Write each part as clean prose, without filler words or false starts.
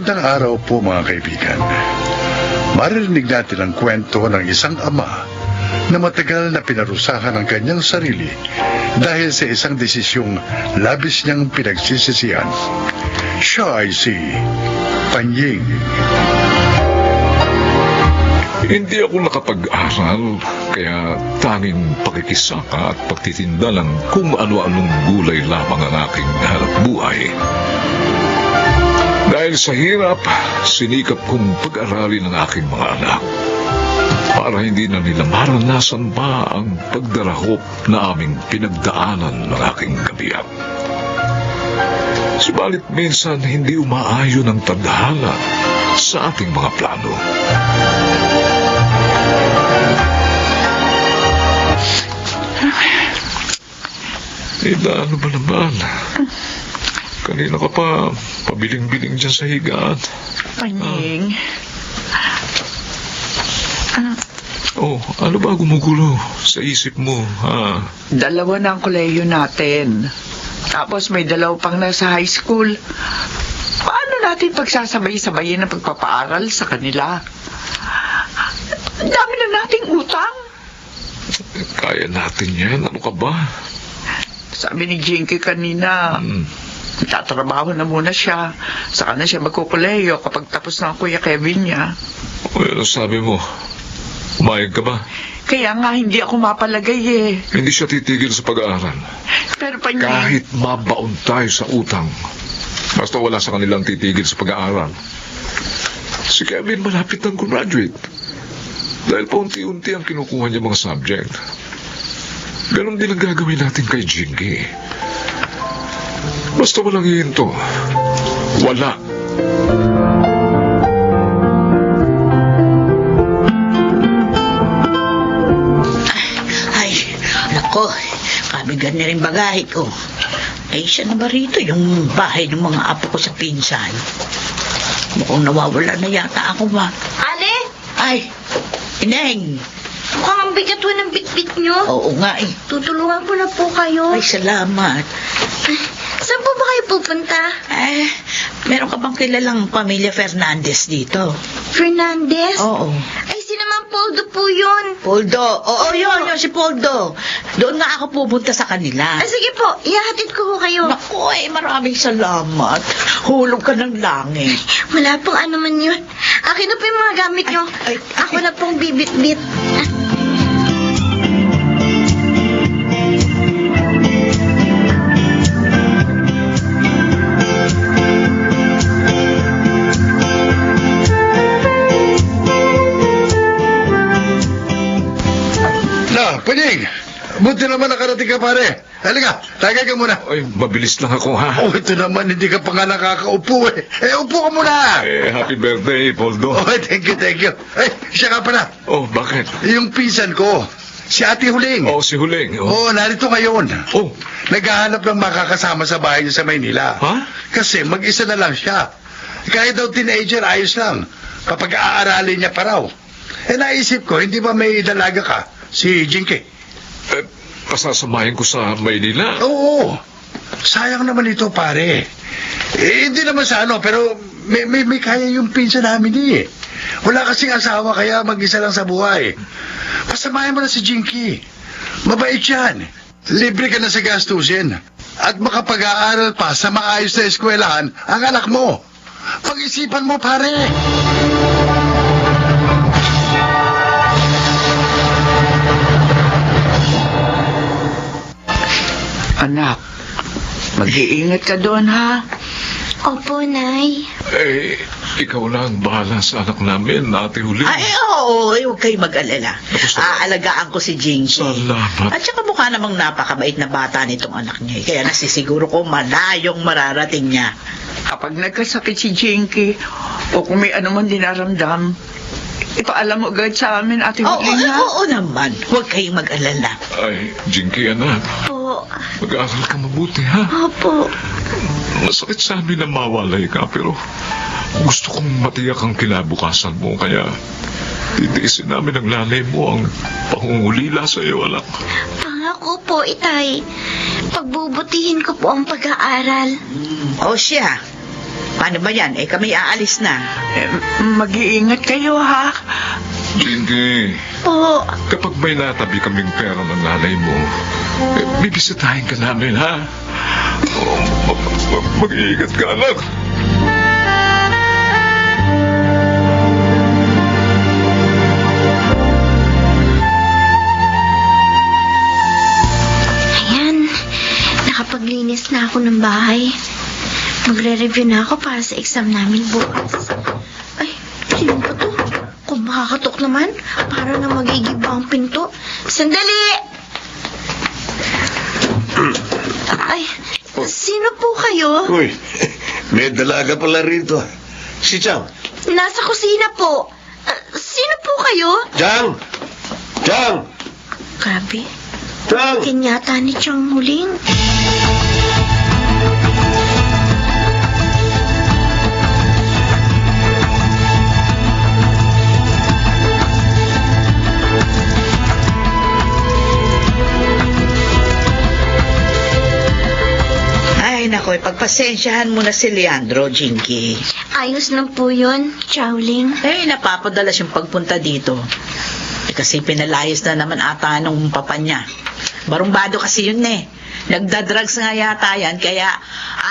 Magandang araw po mga kaibigan. Maririnig natin ang kwento ng isang ama na matagal na pinarusahan ang kanyang sarili dahil sa isang desisyong labis niyang pinagsisisihan. Siya ay si Panying. Hindi ako nakapag-aral, kaya tanging pakikisaka at pagtitinda lang kung ano-anong gulay lamang ang aking hanap buhay. Dahil sa hirap, sinikap kong pag-aralin ang aking mga anak para hindi na nila maranasan pa ang pagdarahop na aming pinagdaanan ng aking kabiyak. Subalit minsan hindi umaayon ang tadhana sa ating mga plano. Ida, ano ba naman? Kanina ka pa pabiling-biling dyan sa higaan. Panying. Ano ba gumugulo sa isip mo, ha? Dalawa na ang kolehiyo natin. Tapos may dalawa pang nasa high school. Paano natin pagsasabay-sabayin ang pagpapaaral sa kanila? Ang dami na nating utang. Kaya natin yan. Ano ka ba? Sabi ni Jinky kanina, tatrabaho na muna siya. Saka na siya magkukulehiyo kapag tapos na ang Kuya Kevin niya. Ano sabi mo? Umayag ka ba? Kaya nga hindi ako mapalagay eh. Hindi siya titigil sa pag-aaral. Pero Panying... Kahit mabaon tayo sa utang, basta wala sa kanilang titigil sa pag-aaral. Si Kevin malapit ng graduate. Dahil paunti-unti ang kinukuha niya mga subject. Ganon din ang gagawin natin kay Jinky. Basta walang hihinto. Wala. Ay, nako, kabigan na rin bagahe ko. Ay, siya na ba rito yung bahay ng mga apo ko sa pinsan? Mukhang nawawala na yata ako ba? Ale, Ay, Ineng! mukhang ang bigat ho ng bitbit nyo. Oo nga eh. Tutulungan ko na po kayo. Ay, salamat. Saan po ba kayo pupunta? Meron ka bang kilalang pamilya Fernandez dito? Fernandez? Oo. Ay, si naman Poldo po yun. Poldo. Oo, yun si Poldo. Doon nga ako pupunta sa kanila. Ah, sige po, ihahatid ko ho kayo. Naku, maraming salamat. Hulog ka ng langit. Wala pong ano man yun. Akin na po yung mga gamit nyo. Ay, Ako na pong bibit-bit. Panying! Buti naman nakarating ka, pare. Halika, tagay ka muna. Ay, mabilis lang ako, ha? Oh, ito naman, hindi ka pa nga nakakaupo eh. Upo ka muna! Happy birthday, Poldo. Oh, thank you. Siya ka pala. Oh, bakit? Yung pinsan ko, si Ate Huling. Si Huling. Narito ngayon. Oh. Naghahanap ng makakasama sa bahay niya sa Maynila. Ha? Kasi mag-isa na lang siya. Kahit daw teenager, ayos lang. Kapag aaralin niya pa raw. Naisip ko, hindi ba may dalaga ka? Si Jinky. Pasasamahin ko sa Maynila. Oo. Sayang naman ito, pare. Hindi naman sa ano, pero may kaya yung pinsan namin eh. Wala kasing asawa, kaya mag-isa lang sa buhay. Pasamahin mo na si Jinky. Mabait yan. Libre ka na sa gastusin. At makapag-aaral pa sa maayos na eskwelahan ang anak mo. Pag-isipan mo, pare. Anak, mag-iingat ka doon, ha? Opo, Nay. Ikaw na ang bahala sa anak namin, Ate Huling. Ay, oo, huwag kayo mag-alala. Aalagaan ko si Jinky. Salamat. At saka mukha namang napakabait na bata nitong anak niya. Kaya nasisiguro ko malayong mararating niya. Kapag nagkasakit si Jinky, o kung may ano man dinaramdam, ipaalam mo agad sa amin, Ate Huling, ha? Oo naman. Huwag kayong mag-alala. Ay, Jinky, anak. Po. Mag-aaral ka mabuti, ha? Opo. Masakit sa amin na mawalay ka, pero gusto kong matiyak ang kinabukasan mo, kaya titiisin namin ang nanay mo ang pangungulila sa iyo, anak. Pangako po, Itay. Pagbubutihin ko po ang pag-aaral. O siya, Paano ba yan? Kami aalis na. Mag-iingat kayo, ha? Hindi. Po. Kapag may natabi kaming pera ng nanay mo, bibisitahin ka namin, ha? Mag-iingat ka, anak. Ayan. Nakapaglinis na ako ng bahay. Magre-review na ako para sa exam namin bukas. Ay, sino ba to? Kung makakatok naman, para na magigiba ang pinto. Sandali! Ay, sino po kayo? Uy, may dalaga pala rito. Si Chang. Nasa kusina po. Sino po kayo? Chang! Chang! Grabe. Chang! Kanyata ni Chang huling. Ay, naku, pagpasensyahan mo na si Leandro, Jinky. Ayos lang po yun, Chowling. Napapadalas yung pagpunta dito. Kasi pinalayas na naman ata nung papa niya. Barumbado kasi yun Nagdadrugs nga yata yan, kaya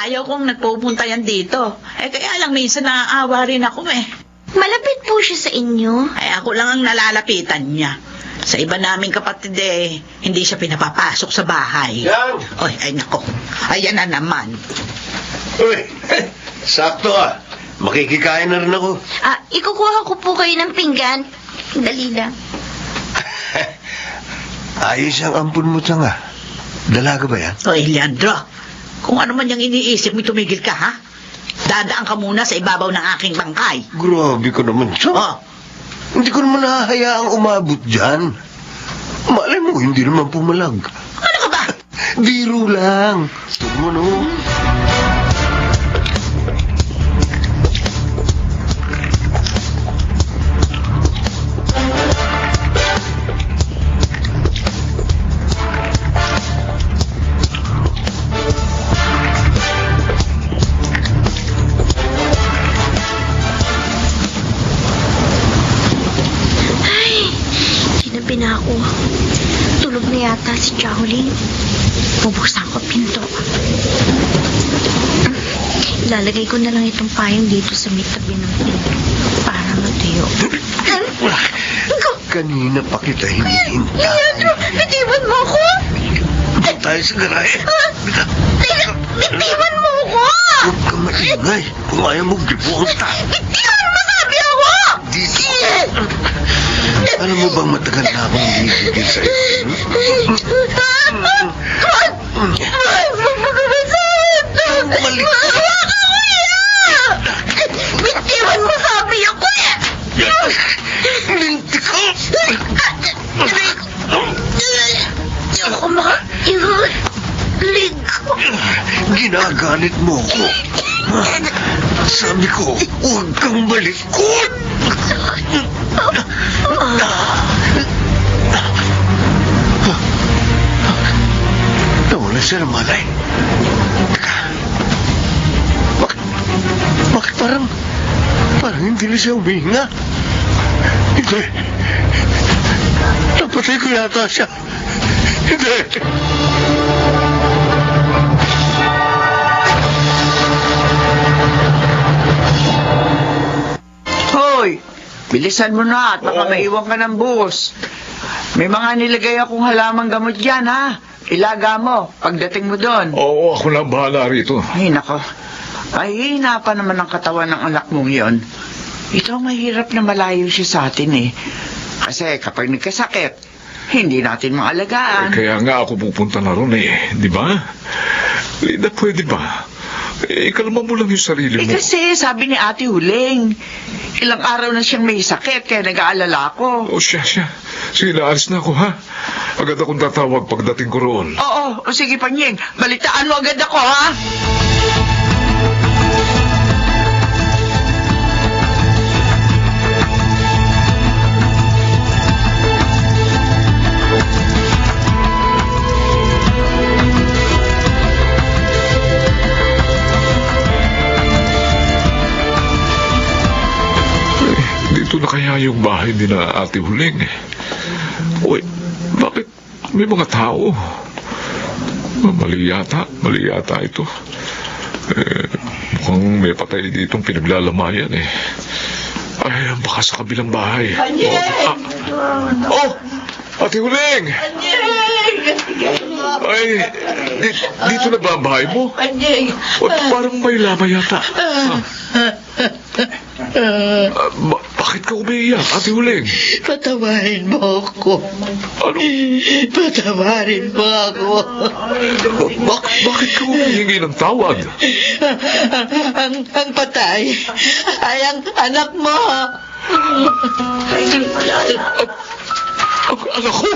ayaw kong nagpupunta yan dito. Kaya lang minsan naaawa rin ako Malapit po siya sa inyo. Ako lang ang nalalapitan niya. Sa iba naming kapatid hindi siya pinapapasok sa bahay. Chang! Ay nako. Ayan na naman. Uy, sakto Makikikain na rin ako. Ikukuha ko po kayo ng pinggan. Dali lang. Ayos ang ampun mo, Chang Dalaga ba yan? Oy, Leandro. Kung ano man yung iniisip mo, tumigil ka, ha? Dadaan ka muna sa ibabaw ng aking bangkay. Grabe ka naman, Chang. Hindi ko naman nahahayaang umabot dyan. Malay mo, hindi naman pumalag. Ano ka ba? Biro lang. Huwag mo, no? Ginabi na ako. Tulog na yata si Chowling. Bubuksan ko pinto. Lalagay ko na lang itong payong dito sa may tabi ng pinto para matuyo. Kanina pa kita hinihintay. Leandro, bitiwan mo ako! Doon tayo sa garahe. Bitiwan mo ako! Huwag ka maingay. Kung ayaw mo, gibuang ta. Bitiwan mo sabi ako! Dito. Alam mo bang matagal na akong hihigil sa'yo? Bumalik ka. Bitiwan mo sabi ako Linti ko. Ako makahilig ko. Ginagalit mo ko. Sabi ko, huwag kang malikot. Nawala siya ng malay. Teka. Bakit parang hindi na siya humihinga? Hindi. Napatay ko yata siya. Hindi. Hoy! Bilisan mo na at baka maiwan ka ng bus. May mga nilagay akong halamang gamot dyan, ha? Ilaga mo pagdating mo doon. Oo, ako na bahala rito. Ay, nako. Ay, hina pa naman ang katawan ng anak mong yon. Ito ang mahirap na malayo siya sa atin, Kasi kapag nagkasakit, hindi natin maalagaan. Kaya nga ako pupunta na ron, di ba? Linda, pwede ba? Ikalma mo lang yung sarili mo. Kasi sabi ni Ate Huling, ilang araw na siyang may sakit kaya nag-aalala ko. Siya. Sige, naalis na ako, ha? Agad akong tatawag pagdating ko roon. Oo, sige Panying, balitaan mo agad ako, ha? na kaya yung bahay ni na Ate Huling? Uy, bakit may mga tao? Mali yata ito. Mukhang may patay ditong pinaglalamayan eh. Ay, baka sa kabilang bahay. Ate Huling! Ay, dito na ba ang bahay mo? O, parang may lama yata. Bakit ka umiiyak, Ate Huling? Patawarin mo ako. Ano? Patawarin mo ako. Bakit ka humihingi ng tawad? Ang patay ay ang anak mo. Ang anak ko?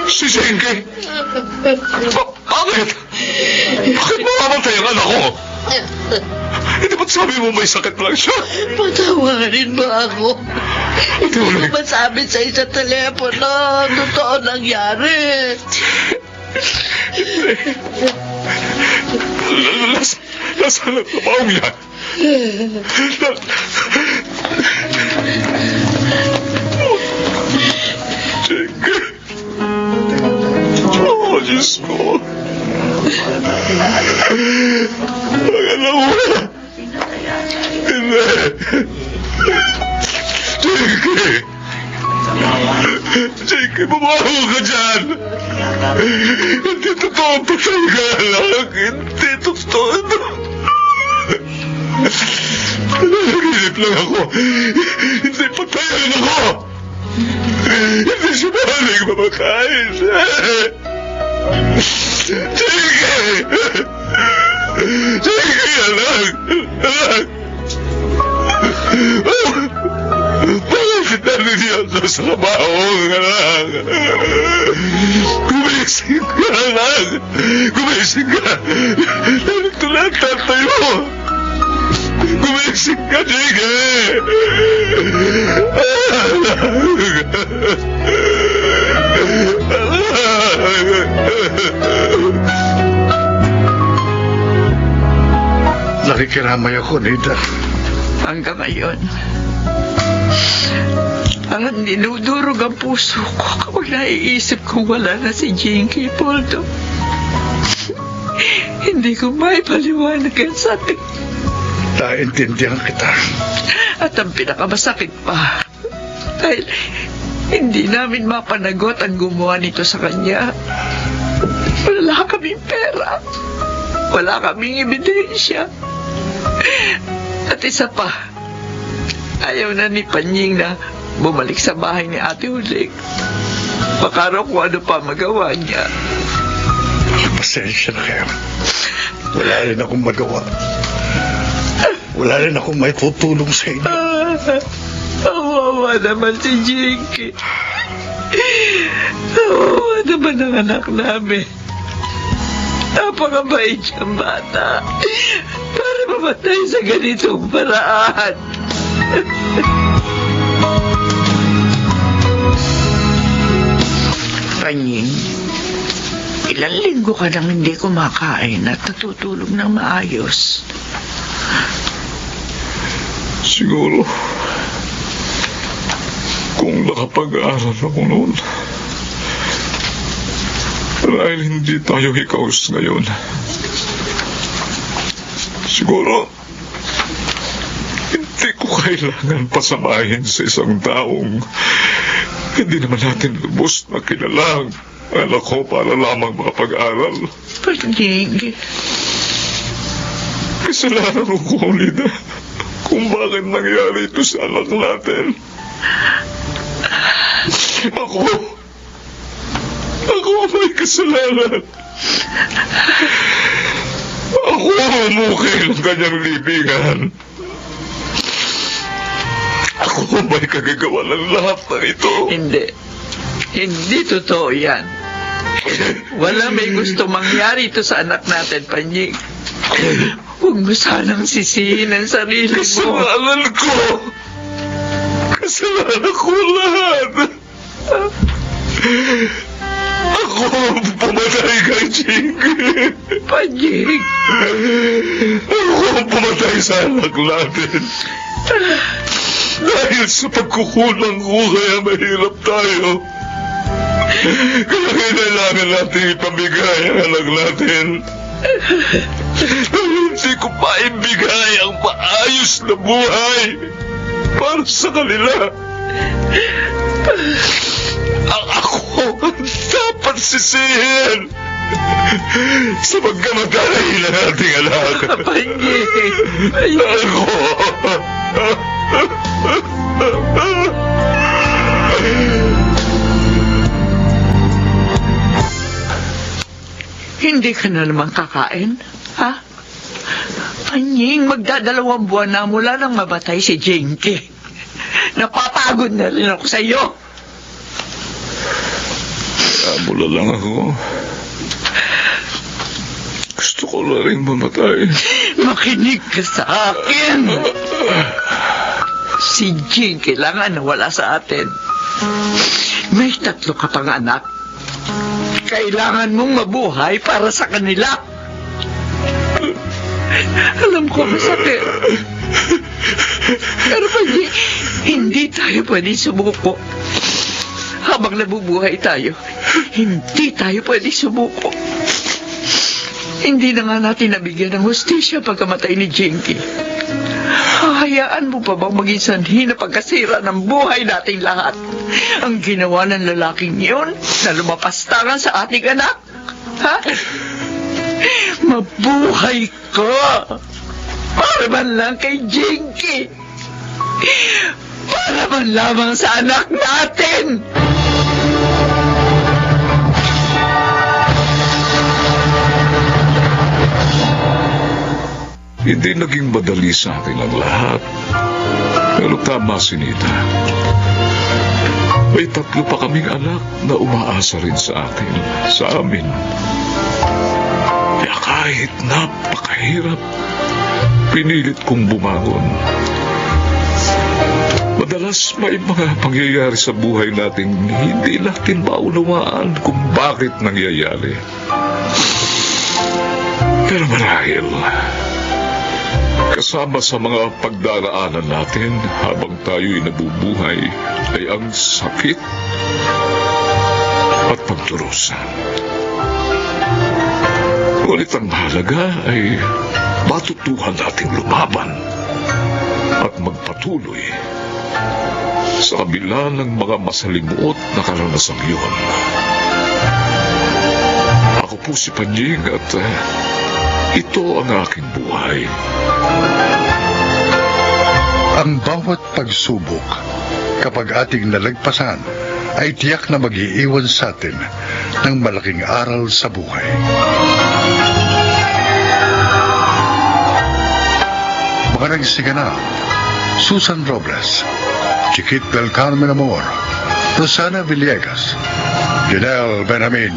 Si Zenke? Bakit? Bakit mamamatay ang anak ko? Hindi ba't sabi mo may sakit lang siya? Patawarin mo ako. Hindi Tuloy. ko masabi sa isa telepono. Totoo nangyari. Nasaan ang trabaho yan? Zenke. Oh, Diyos ko. Alam mo. Hindi. Zenke, bumaho ka dyan. Hindi totoo patay ka lang. Hindi totoo. Nanaginip lang ako. Hindi patay ang ako. Hindi siya mahaling mamatay. Zenke! Zenke, anak! Anak! Bakit nandiyan sa trabaho, anak? Gumising ka, anak! Gumising ka! Narito na ang tatay mo! Gumising ka, Zenke! Nakikiramay ako, Nida. Hanggang ngayon, ang dinudurog ang puso ko kapag naiisip kong wala na si Jinky Poldo. Hindi ko maipaliwanag ang sakit. Naintindihan kita. At ang pinakamasakit pa, dahil hindi namin mapanagot ang gumawa nito sa kanya. Wala kaming pera. Wala kaming ebidensya. At isa pa, ayaw na ni Panying na bumalik sa bahay ni Ate Huling. Baka raw kung ano pa magawa niya. Pasensya na kayo. Wala rin akong magawa. Wala rin akong may tutulong sa inyo. Awawa naman si Jinky. Awawa naman ang anak namin. Napakabait siyang bata para mamatay sa ganitong paraan. Panying, ilang linggo ka nang hindi kumakain at natutulog ng maayos. Siguro, kung nakapag-aaral ako noon, dahil hindi tayo hikaos ngayon. Siguro, hindi ko kailangan pasamahin sa isang taong hindi naman natin lubos na kilalang anak ko para lamang makapag-aral. Panying, Kasalanan ko, Lida, kung bakit nangyari ito sa anak natin. Ako may kasalanan. Ako ang umukay ng kanyang libingan. Ako may kagagawa ng lahat ng ito. Hindi totoo yan. Wala may gusto mangyari ito sa anak natin, Panying. Huwag mo sanang sisihin ang sarili mo. Kasalanan ko. Kasalanan ko lahat. Ako ang pumatay kay Jinky. Panying. Ako ang pumatay sa anak natin. Dahil sa pagkukulang ko, kaya mahirap tayo. Kaya kailangan natin ipamigay ang anak natin. Dahil hindi ko maibigay ang maayos na buhay para sa kanila. Ang ako ang dapat sisihin sa pagkamatay ng ating anak. Panyi! Ako! Hindi ka na naman kakain, ha? Panying, magdadalawang buwan na mula nang mamatay si Jinky. Napapagod na rin ako sa iyo. Mula lang ako. Gusto ko na rin mamatay. Makinig ka sa akin. Si Jinky kailangan nawala sa atin. May 3 ka pang anak. Kailangan mong mabuhay para sa kanila. Alam ko masakit. Pero hindi tayo pwede sumuko. Habang nabubuhay tayo, hindi tayo pwede sumuko. Hindi na nga natin nabigyan ng hustisya pagkamatay ni Jinky. Hahayaan mo pa bang maging sanhi na pagkasira ng buhay nating lahat? Ang ginawa ng lalaking yun na lumapastangan sa ating anak? Ha? Mabuhay ka! Para man lang kay Jinky! Para man lamang sa anak natin! Hindi naging madali sa atin ang lahat. Pero tama si Nita. May 3 pa kaming anak na umaasa rin sa atin, sa amin. Kaya kahit napakahirap, pinilit kong bumangon. Madalas may mga pangyayari sa buhay natin hindi natin maunawaan kung bakit nangyayari. Pero marahil, kasama sa mga pagdaraanan natin habang tayo'y nabubuhay ay ang sakit at pagdurusa. Ngunit ang mahalaga ay matutuhan nating lumaban at magpatuloy sa kabila ng mga masalimuot na karanasang yun. Ako po si Panying at ito ang aking buhay. Ang bawat pagsubok, kapag ating nalagpasan, ay tiyak na mag-iiwan sa atin ng malaking aral sa buhay. Mga nagsiganap, Susan Robles, Chiquit del Carmen Amor, Rosana Villegas, Janelle Benjamin,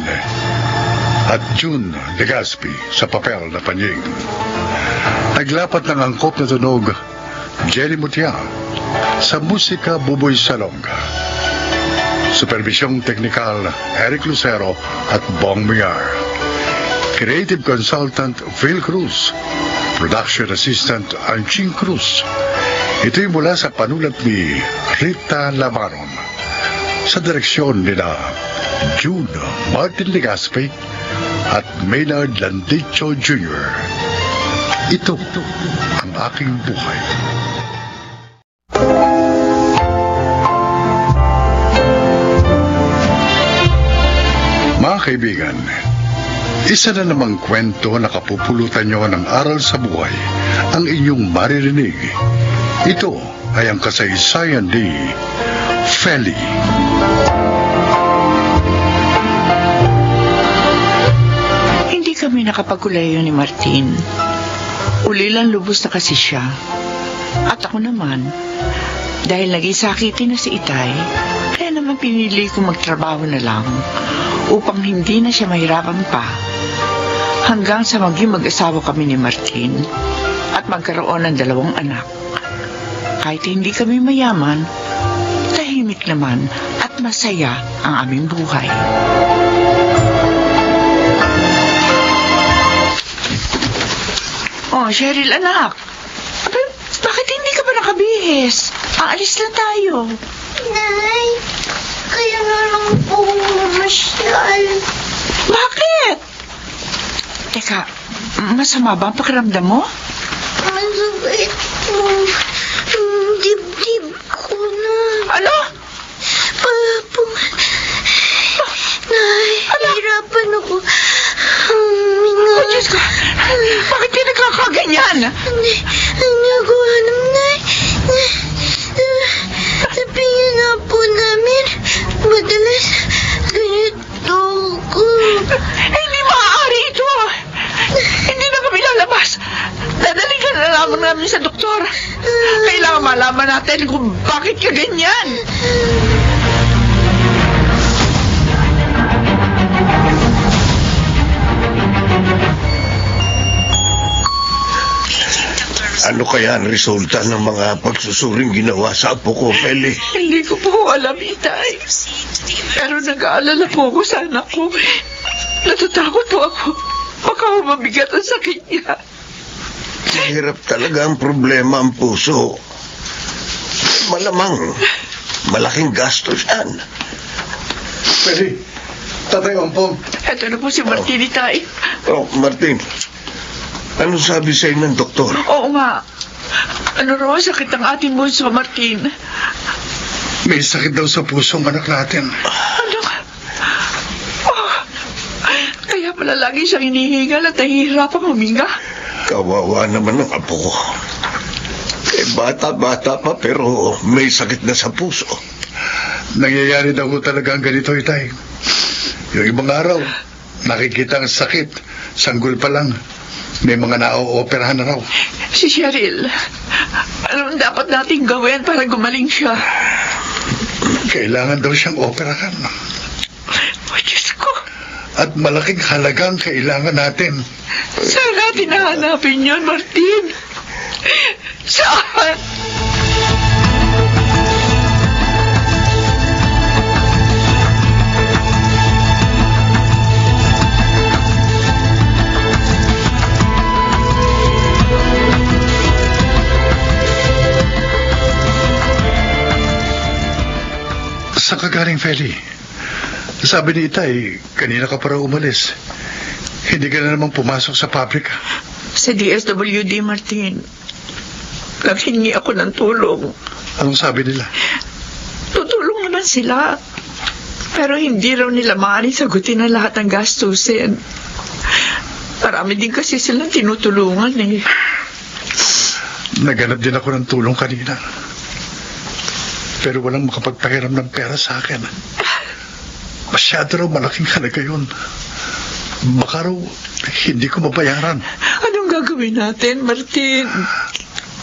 at June Legaspi sa papel na Panying. Naglapat ng angkop na tunog, Jenny Mutiang, sa musika Buboy Salonga. Supervisyong teknikal, Eric Lucero at Bong Migar. Creative Consultant, Phil Cruz. Production Assistant, Anching Cruz. Ito'y mula sa panulat ni Rita Lamaron. Sa direksyon nila June Martin Legaspi at Maynard Landicho Jr. Ito ang aking buhay. Mga kaibigan, isa na namang kwento na kapupulutan nyo ng aral sa buhay ang inyong maririnig. Ito ay ang kasaysayan ni Feli. Hindi kami nakapagkulayo ni Martin. Ulilang lubos na kasi siya. At ako naman, dahil naging sakitin na si Itay, kaya naman pinili ko magtrabaho na lang upang hindi na siya mahirapan pa. Hanggang sa maging mag-asawa kami ni Martin at magkaroon ng 2 anak. Kahit hindi kami mayaman, tahimik naman at masaya ang aming buhay. Oh, Cheryl, anak. Bakit hindi ka ba nakabihis? Aalis na tayo. Nay, kaya na lang po mamasyal. Bakit? Teka, masama ba ang pakiramdam mo? Masakit po. Dibdib ko na. Ano? Po. Nahihirapan ako. Huminga. Oh, Diyos ko. Bakit ka nagkakaganyan? Hindi ako alam, Nay. Sabihin nga po namin, madalas ganito ko. Hindi maaari ito. Hindi na kami lalabas. Dadalhin ka na lamang namin sa doktor. Kailangan malaman natin kung bakit ka ganyan. Ano kaya ang resulta ng mga pagsusuring ginawa sa apo ko, Feli? Hindi ko po alam, Itay. Pero nag-aalala po ako sa anak ko. Natatakot po ako. Baka mabigat ang sakit niya. Mahirap talaga ang problema ang puso. Malamang, malaking gastos yan. Pwede. Tatay Ompong. Ito na po si Martin, Itay. Oh, Martin, anong sabi sa'yo ng doktor? Oo nga. Ano raw sakit ang ating bunso, Martin? May sakit daw sa pusong anak natin. Ano? Oh, kaya pala lagi siyang hinihingal at nahihirapang huminga. Kawawa naman ang apo ko. Bata-bata pa pero may sakit na sa puso. Nangyayari daw talaga ang ganito, Itay. Yung ibang araw, nakikita ang sakit. Sanggol pa lang. May mga na-o-operahan na raw. Si Cheryl, anong dapat nating gawin para gumaling siya? Kailangan daw siyang operahan. Oh, Diyos ko. At malaking halagang kailangan natin. Saan natin nahanapin yun, Martin? Saan? Saan ka galing, Feli? Sabi ni Itay, kanina ka para umalis. Hindi ka na naman pumasok sa pabrika. Sa DSWD, Martin. Naghingi ako ng tulong. Anong sabi nila? Tutulong naman sila. Pero hindi raw nila maaari sagutin ang lahat ng gastusin. Marami din kasi silang tinutulungan eh. Naghanap din ako ng tulong kanina. Pero walang makapagpahiram ng pera sa akin. Masyado raw malaking halaga yun. Baka raw hindi ko mabayaran. Anong gagawin natin, Martin?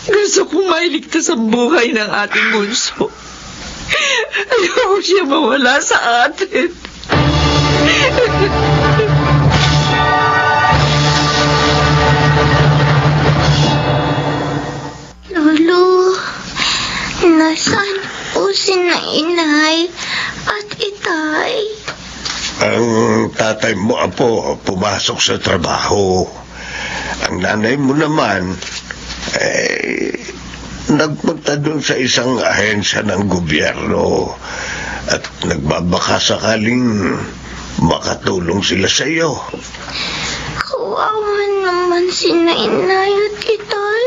Gusto kong mailigtas ang buhay ng ating bunso. Ayaw siya mawala sa atin. Lolo, nasaan po sina Inay at Itay? Ang tatay mo, apo, pumasok sa trabaho. Ang nanay mo naman, nagpunta doon sa isang ahensya ng gobyerno at nagbabaka sakaling makatulong sila sa iyo. Kawawa naman sina Inay at Itay.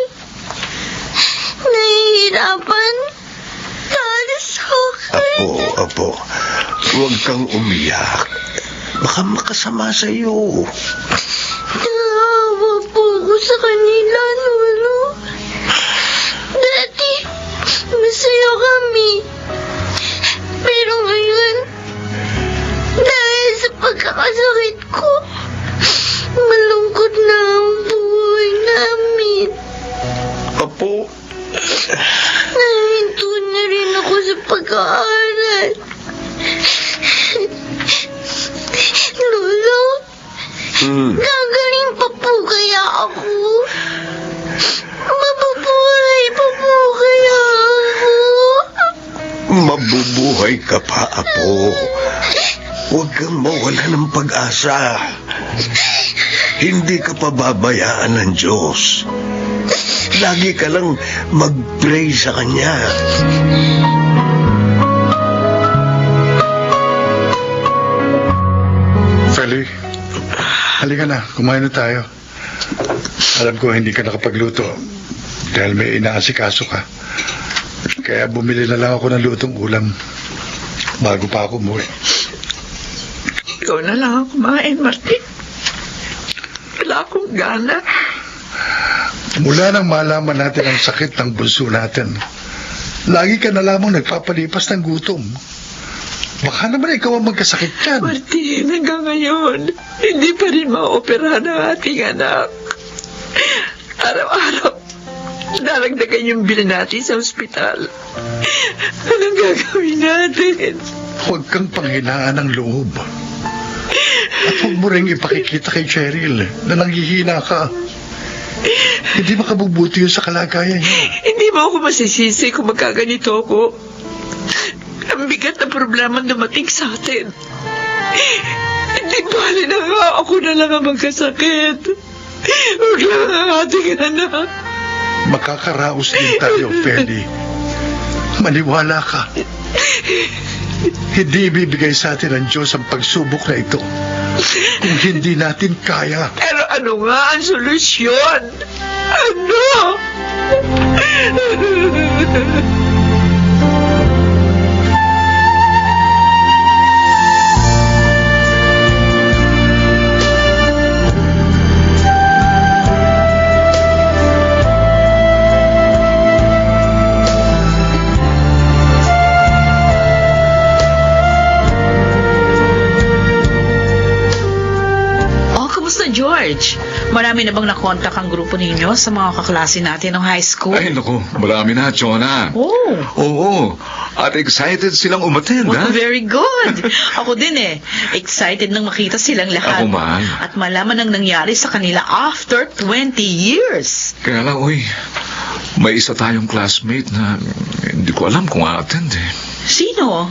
Nahihirapan dahil sa akin. Apo, huwag kang umiyak. Baka makasama sa iyo. Naawa po ako sa kanila, Lolo. Dati, masaya kami. Pero ngayon, dahil sa pagkakasakit ko, malungkot na ang buhay namin. Apo, Nahinto na rin ako sa pag-aaral. Lolo, gagaling pa po kaya ako? Mabubuhay pa po kaya ako? mabubuhay ka pa, apo. Huwag kang mawala ng pag-asa. Hindi ka pababayaan ng Diyos. lagi ka lang mag-pray sa kanya. Feli, halika na. Kumain na tayo. Alam ko hindi ka nakapagluto dahil may inaasikaso ka. Kaya bumili na lang ako ng lutong ulam bago pa ako umuwi. Ikaw na lang ang kumain, Martin. Wala akong gana. Mula nang malaman natin ang sakit ng bunso natin, lagi ka na lamang nagpapalipas ng gutom. Baka naman ikaw ang magkasakit yan. Martin, hanggang ngayon, hindi pa rin maoperahan ang ating anak. Araw-araw, daragdagan yung bill natin sa ospital. Anong gagawin natin? Huwag kang panghinaan ng loob. At huwag mo rin ipakikita kay Cheryl na nanghihina ka. Hindi makabubuti yun sa kalagayan niya. Hindi mo ako masisisi kung magkaganito ako. Ang bigat na problema dumating sa atin. Hindi bali na nga ako na lang ang magkasakit. Huwag lang ang ating anak. Makakaraos din tayo, Feli. Maniwala ka. Hindi ibibigay sa atin ng Diyos ang pagsubok na ito kung hindi natin kaya. Pero ano nga ang solusyon? Ano? George, marami na bang nakontak ang grupo ninyo sa mga kaklase natin ng high school? Ay, naku, marami na, Jonah. Oh. Oo, at excited silang umattend, ha? Very good. Ako din excited nang makita silang lahat. Ako man. At malaman ang nangyari sa kanila after 20 years. Kaya lang, may isa tayong classmate na hindi ko alam kung a-attend eh. Sino?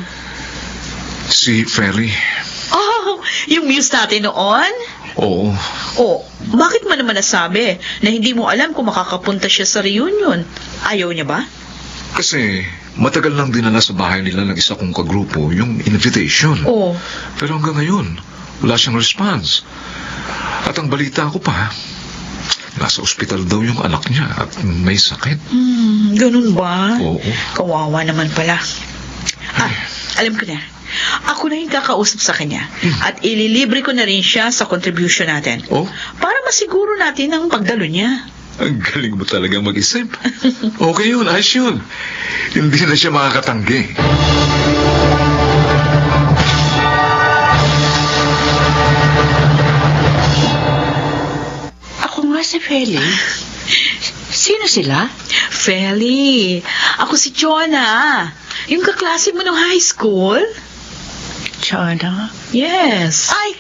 Si Feli. Oh, yung muse natin noon? Oo. Oh, bakit mo naman nasabi na hindi mo alam kung makakapunta siya sa reunion? Ayaw niya ba? Kasi matagal nang dinala sa bahay nila ng isa kong kagrupo yung invitation. Oh. Pero hanggang ngayon, wala siyang response. At ang balita ko pa, nasa ospital daw yung anak niya at may sakit. Ganun ba? Oo. Kawawa naman pala. Alam ko na. Ako na yung kakausap sa kanya. At ililibre ko na rin siya sa contribution natin. Oh? Para masiguro natin ang pagdalo niya. Ang galing mo talagang mag-isip. Okay yun, ayos yun. Hindi na siya makakatanggi. Ako nga si Feli. Sino sila? Feli, ako si Jonah. Yung kaklase mo ng high school? Chana? Yes. Ay!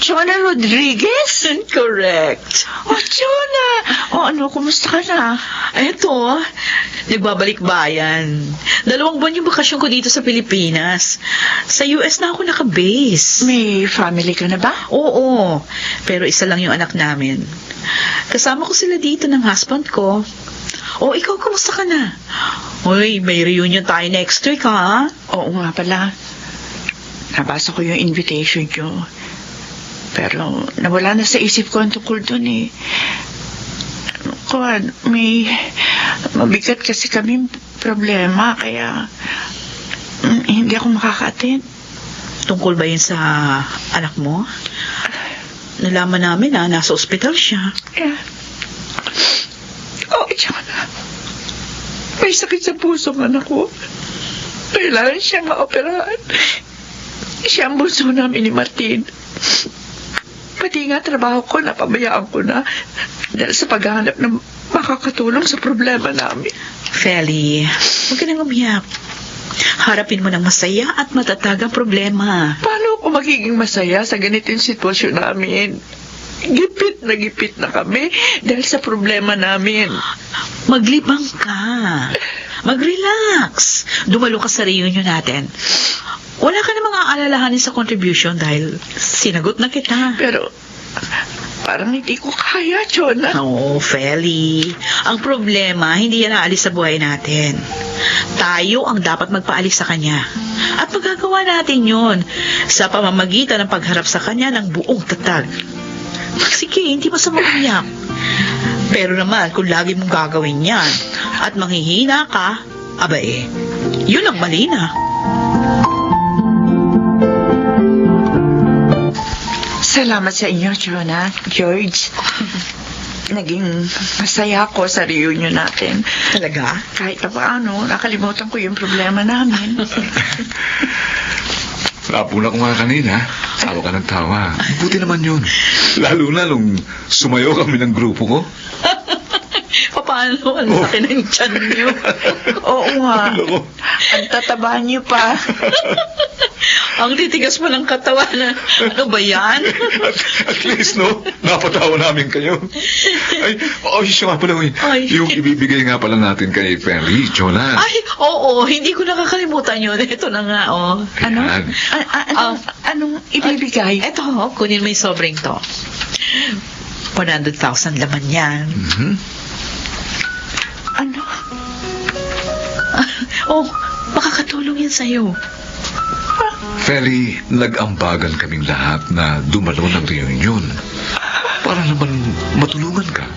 Chana Rodriguez? Correct. Oh, Chana! Ano, kumusta ka na? Eto, nagbabalik bayan. 2 buwan yung bakasyon ko dito sa Pilipinas. Sa US na ako nakabase. May family ka na ba? Oo, pero isa lang yung anak namin. Kasama ko sila dito ng husband ko. Oh, ikaw, kamusta ka na? Uy, may reunion tayo next week, ha? Oo nga pala. Nabasa ko yung invitation nyo. Pero nawala na sa isip ko ang tungkol dun eh. Kuwan, may mabigat kasi kami problema, kaya hindi ako makaka-attend. Tungkol ba yun sa anak mo? Nalaman namin na nasa ospital siya. Yeah. Oh, Chana. May sakit sa puso ng anak ko. Kailangan siyang maoperahan. Siya ang bunso namin ni Martin. Pati nga trabaho ko, napabayaan ko na dahil sa paghahanap ng makakatulong sa problema namin. Feli, huwag ka nang umiyak. Harapin mo ng masaya at matatag ang problema. Paano ako magiging masaya sa ganitong sitwasyon namin? Gipit na kami dahil sa problema namin. Maglibang ka. Mag-relax. Dumalo ka sa reunion natin. Wala ka namang aalalahanin sa contribution dahil sinagot na kita. Pero Parang hindi ko kaya, Jonah. Oo, Feli. Ang problema, hindi yan aalis sa buhay natin. Tayo ang dapat magpaalis sa kanya. At magagawa natin yon sa pamamagitan ng pagharap sa kanya ng buong tatag. Sige, hindi masama umiyak. Pero naman, kung lagi mong gagawin yan at manghihina ka, yun ang mali na. Salamat sa inyo, Jonah, George. Naging masaya ako sa reunion natin. Talaga? Kahit na paano, nakalimutan ko yung problema namin. Napuna ko nga kanina. Tawa ka ng tawa. Buti naman yun. Lalo na nung sumayo kami ng grupo ko. Paano? Ang laki ng tiyan niyo. Oo nga. Ang tataba niyo pa. Ang titigas mo ng katawan. Ano ba yan? At least, no? Napatawa namin kayo. Siya nga pala, Ay. yung ibibigay nga pala natin kay Feli, Jonah. Ay, oo. Hindi ko nakakalimutan yun. Ito na nga, oh. Ano? Yan. Anong ibibigay? Ito, kunin mo yung sobrang to. 100,000 laman yan. Mhm. Ano? Makakatulong yan sa'yo. Feli, nag-ambagan kaming lahat na dumalo ng reunion. Para naman matulungan ka.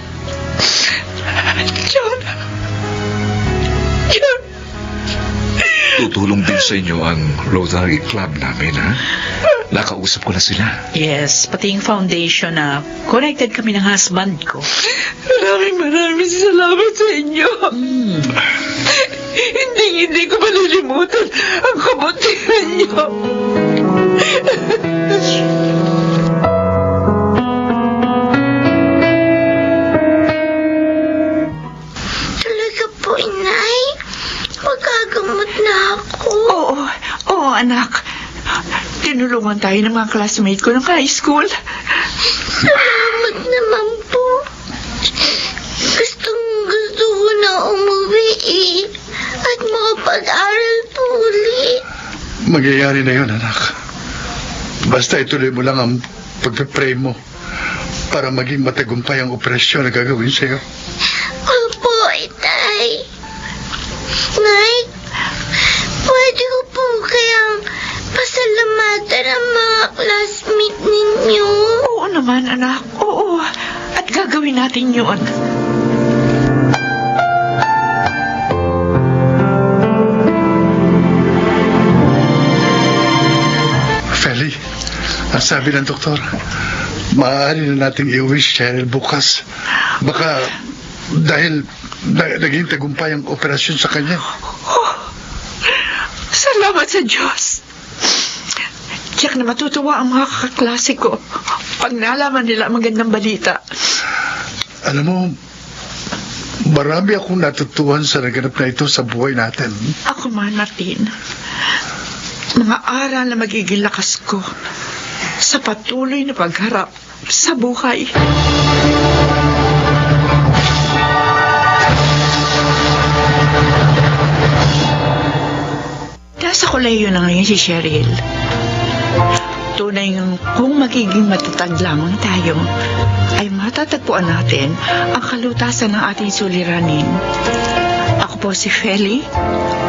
Jonah. Tutulong din sa inyo ang Rotary Club namin, ha? Nakausap ko na sila. Yes, pati yung foundation na connected kami ng husband ko. Maraming salamat sa inyo. Hindi ko malilimutan ang kabutihan niyo. Talaga po, Inay? Magagamot na ako. Oo, anak. Tinulungan tayo ng mga classmate ko ng high school. Salamat naman po. Gusto ko na umuwi at makapag-aral po ulit. Magyayari na yun, anak. Basta ituloy mo lang ang pagpe-pray mo para maging matagumpay ang operasyon na gagawin sa'yo. Opo, Itay. Nay, pwede ko po kayang pasalamatan ang mga classmate ninyo? Oo naman, anak. Oo. At gagawin natin yun. Feli, ang sabi ng doktor, maaari na nating i-uwi si Cheryl bukas. Baka dahil naging tagumpay ang operasyon sa kanya. Salamat sa Diyos. Tiyak na matutuwa ang mga kaklase ko pag nalaman nila ang magandang balita. Alam mo, marami akong natutuhan sa naganap na ito sa buhay natin. Ako man, Martin. Mga aral na magiging lakas ko sa patuloy na pagharap sa buhay. Nasa kolehiyo na ngayon si Cheryl. Tunay ng kung magiging matatag lamang tayo, ay matatagpuan natin ang kalutasan ng ating suliranin. Ako po si Feli,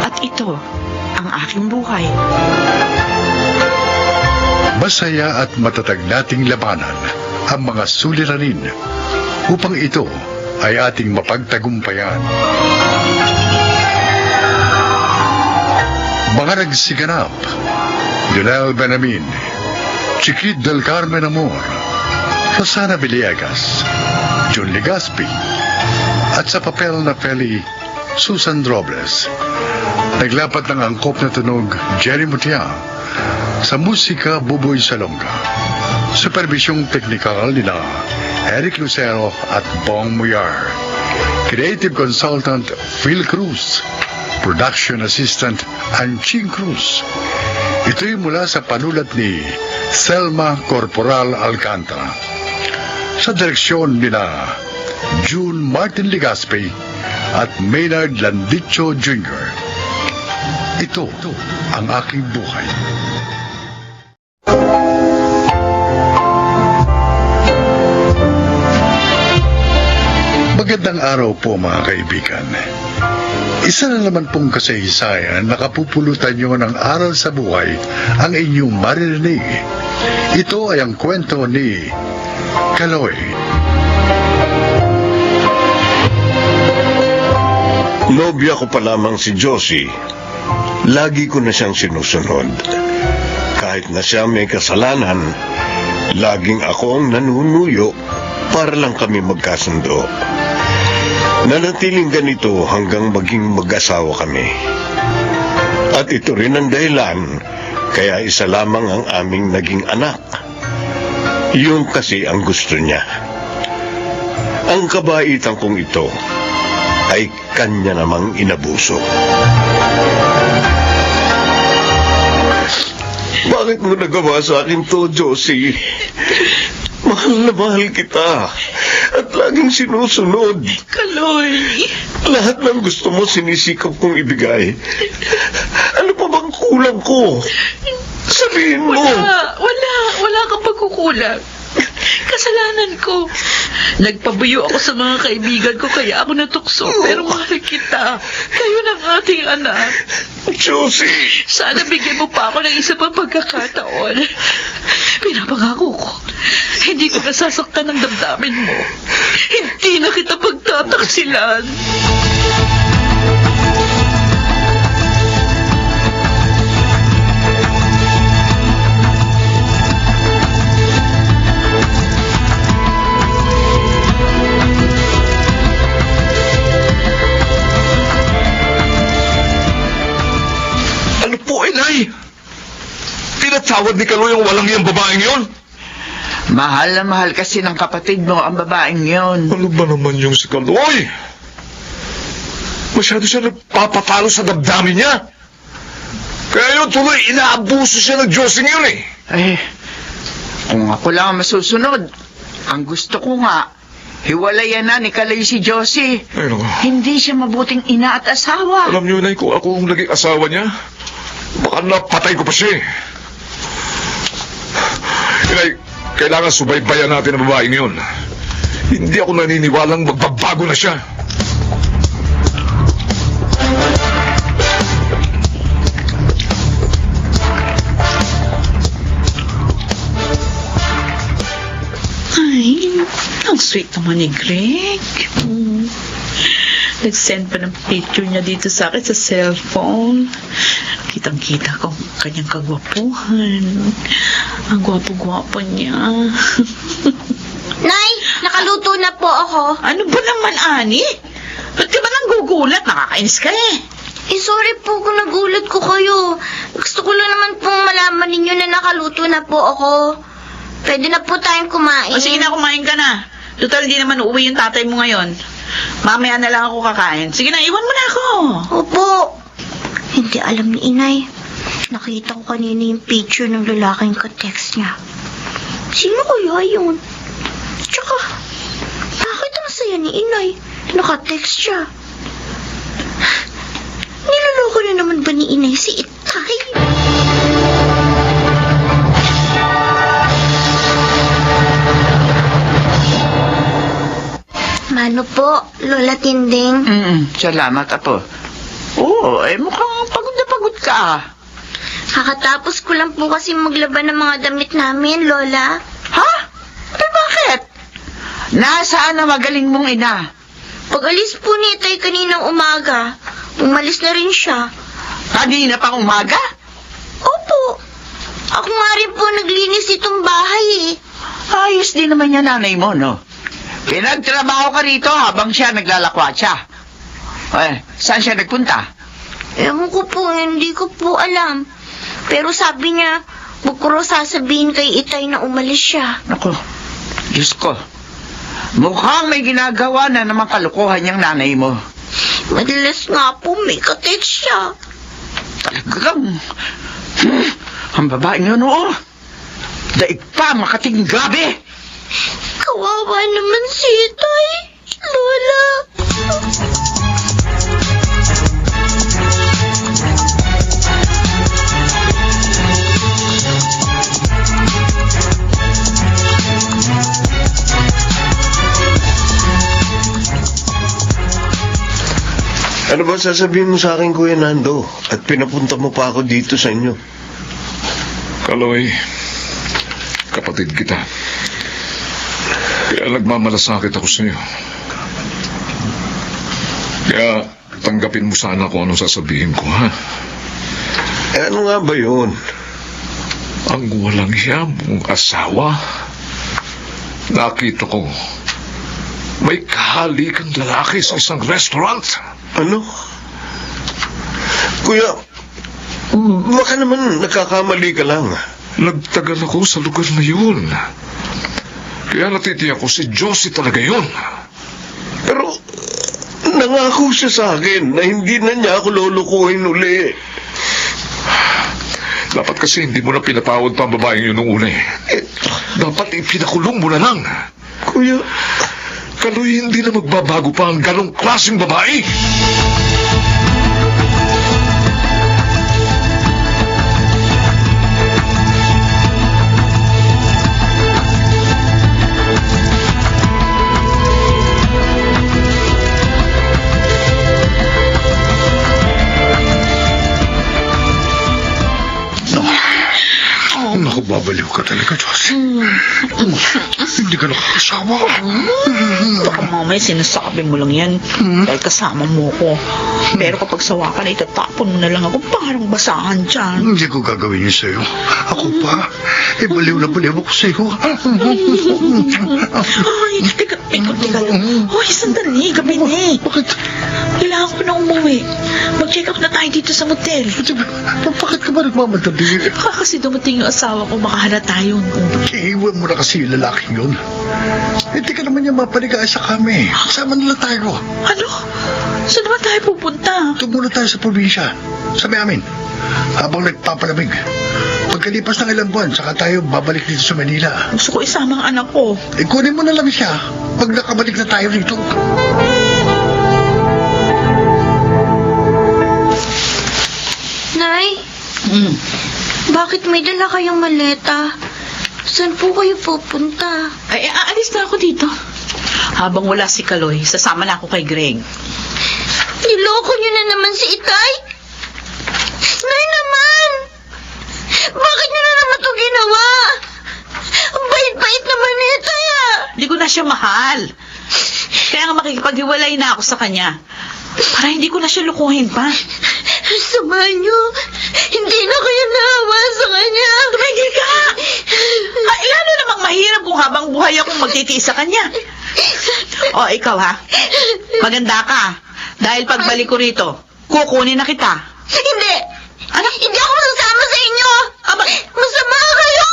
at ito ang aking buhay. Masaya at matatag nating labanan ang mga suliranin upang ito ay ating mapagtagumpayan. Mga nagsiganap, Jonel Benamin, Chiquit del Carmen Amor, Rosana Villegas, John Legaspi, at sa papel na Feli, Susan Robles. Naglapat ng angkop na tunog, Jerry Mutia. Sa musika, Buboy Salonga. Supervisyong teknikal nila, Eric Lucero at Bong Muyar. Creative Consultant, Phil Cruz. Production Assistant, Anching Cruz. Ito'y mula sa panulat ni Selma Corporal Alcantara. Sa direksyon nila, June Martin Legaspi at Maynard Landicho Jr. Ito ang aking buhay. Magandang araw po mga kaibigan. Isa na naman pong kasaysayan na kapupulutan nyo ng aral sa buhay ang inyong maririnig. Ito ay ang kwento ni Kaloy. Nobya ko pa lamang si Josie. Lagi ko na siyang sinusunod. Kahit na siya may kasalanan, laging ako ang nanunuyo para lang kami magkasundo. Nanatiling ganito hanggang maging mag-asawa kami. At ito rin ang dahilan kaya isa lamang ang aming naging anak. Yun kasi ang gusto niya. Ang kabaitan kong ito ay kanya namang inabuso. Bakit mo nagawa sa akin to, Josie? Mahal na mahal kita. At laging sinusunod. Kaloy! Lahat ng gusto mo sinisikap kong ibigay. Ano pa bang kulang ko? Sabihin mo. Wala kang pagkukulang. Kasalanan ko. Nagpabuyo ako sa mga kaibigan ko kaya ako natukso. Pero mahal kita. Kayo ng ating anak. Josie! Sana bigyan mo pa ako ng isa pang pagkakataon. Pinapangako ko, hindi ko nasasaktan ng damdamin mo. Hindi na kita pagtataksilan. Ano po, inay? Tinatawad ni Kaloy ang walang iyang babaeng yon? Mahal na mahal kasi ng kapatid mo ang babaeng yon. Ano ba naman yung si Kaloy? Masyado siya nagpapatalo sa damdamin niya. Kaya yun tuloy, inaabuso siya ng Diyosing yun eh. Eh, kung ako lang ang masusunod, ang gusto ko nga, hiwalayan na ni Kaloy si Josie. Ay, naku. Hindi siya mabuting ina at asawa. Alam niyo, inay, kung ako ang naging asawa niya, baka napatay ko pa siya eh. Inay, kailangan subaybayan natin ang babaeng yun. Hindi ako naniniwalang magbabago na siya. Ay, ang sweet naman ni Greg. Nag-send pa ng picture niya dito sa akin sa cellphone. Kitang-kita ko ang kanyang kagwapuhan. Ang gwapo-gwapo niya. Nay, nakaluto na po ako. Ano ba naman, Ani? Ba't ka ba nang gugulat? Nakakainis ka eh. Sorry po kung nagulat ko kayo. Gusto ko lang naman pong malaman ninyo na nakaluto na po ako. Pwede na po tayong kumain. O sige na, kumain ka na. Total, hindi naman uuwi yung tatay mo ngayon. Mamaya na lang ako kakain. Sige na, iwan mo na ako. Opo. Hindi alam ni Inay. Nakita ko kanina yung picture ng lalaking ka-text niya. Sino kaya yun? Tsaka, bakit ang saya ni Inay? Naka-text siya. Niloloko na naman ba ni Inay si Itay? Mano po, Lola Tinding? Salamat, Apo. Oo, mukhang pagod na pagod ka. Kakatapos ko lang po kasi maglaban ng mga damit namin, Lola. Ha? Bakit? Nasaan na magaling mong ina? Pag-alis po ni Itay kaninang umaga, umalis na rin siya. Kanina pang umaga? Opo. Ako nga rin po naglinis itong bahay eh. Ayos din naman yan nanay mo, no? Pinagtrabaho ka rito habang siya naglalakwatsa. Saan siya nagpunta? Ewan ko po, hindi ko po alam. Pero sabi niya, huwag ko raw sasabihin kay Itay na umalis siya. Naku, Diyos ko. Mukhang may ginagawa na naman kalukuhan niyang nanay mo. Madalas nga po may ka-text siya. Talagang, ang babaeng yun, oo. Daig pa, makating gabi. Kawawa naman si Itay, Lola. Ano ba sasabihin mo sa akin, Kuya Nando? At pinapunta mo pa ako dito sa inyo. Kaloy, kapatid kita. Kaya nagmamalasakit ako sa iyo. Kaya tanggapin mo sana kung anong sasabihin ko, ha? Eh, ano nga ba yun? Ang walang hiya mong asawa. Nakita ko, may kahalikang lalaki sa isang restaurant. Ano? Kuya, baka naman nagkakamali ka lang. Nagtagal ako sa lugar na yun. Kaya natitiyak ko si Josie talaga yun. Pero, nangako siya sa akin na hindi na niya ako lulukuhin uli. Dapat kasi hindi mo na pinatawad pa ang babaeng yun nung una eh. Dapat ipinakulong mo na lang. Kuya, Kaloy, hindi na magbabago pa ang ganong klaseng babae. Naku, babaliw ka talaga, Diyos. Hindi ka nakakasawa. Baka mamaya sinasabi mo lang yan dahil kasama mo ko. Pero kapag sawa ka na, itatapon mo na lang ako parang basahan dyan. Hindi ko gagawin yun sa'yo. Ako pa. Baliw na baliw ako sa'yo. Ay, teka lang. Hoy, sandali, gabi na eh. Bakit? Kailangan ko na umuwi. Mag-check up na tayo dito sa motel. Bakit ka ba nagmamadali? Baka kasi dumating yung asawa ko, makahala tayo. Iiwan mo na kasi yung lalaking yun. Hindi ka naman niya mapaligaya sa kami. Kasama nila tayo. Ano? Saan naman tayo pupunta? Doon muna tayo sa probinsya. Sa may amin. Habang nagpapalamig. Pagkalipas ng ilang buwan, saka tayo babalik dito sa Manila. Gusto ko isama ang anak ko. Kunin mo na lang siya pag nakabalik na tayo rito. Nay, bakit may dala kayong maleta? Saan po kayo pupunta? Ay, aalis na ako dito. Habang wala si Kaloy, sasama na ako kay Greg. Niloko niyo na naman si Itay? Nay naman! Bakit niyo na naman ito ginawa? Ang bait-bait naman ni Itay ah! Hindi ko na siya mahal. Kaya nga makikipaghiwalay na ako sa kanya. Para hindi ko na siya lukuhin pa. Samahan niyo. Hindi na kayo naawa sa kanya. Tumigil ka! Ay, lalo namang mahirap kung habang buhay akong magtitiis sa kanya. O, ikaw ha? Maganda ka. Dahil pagbalik ko rito, kukunin na kita. Hindi! Ano? Hindi ako sasama sa inyo! Aba, Masama kayo!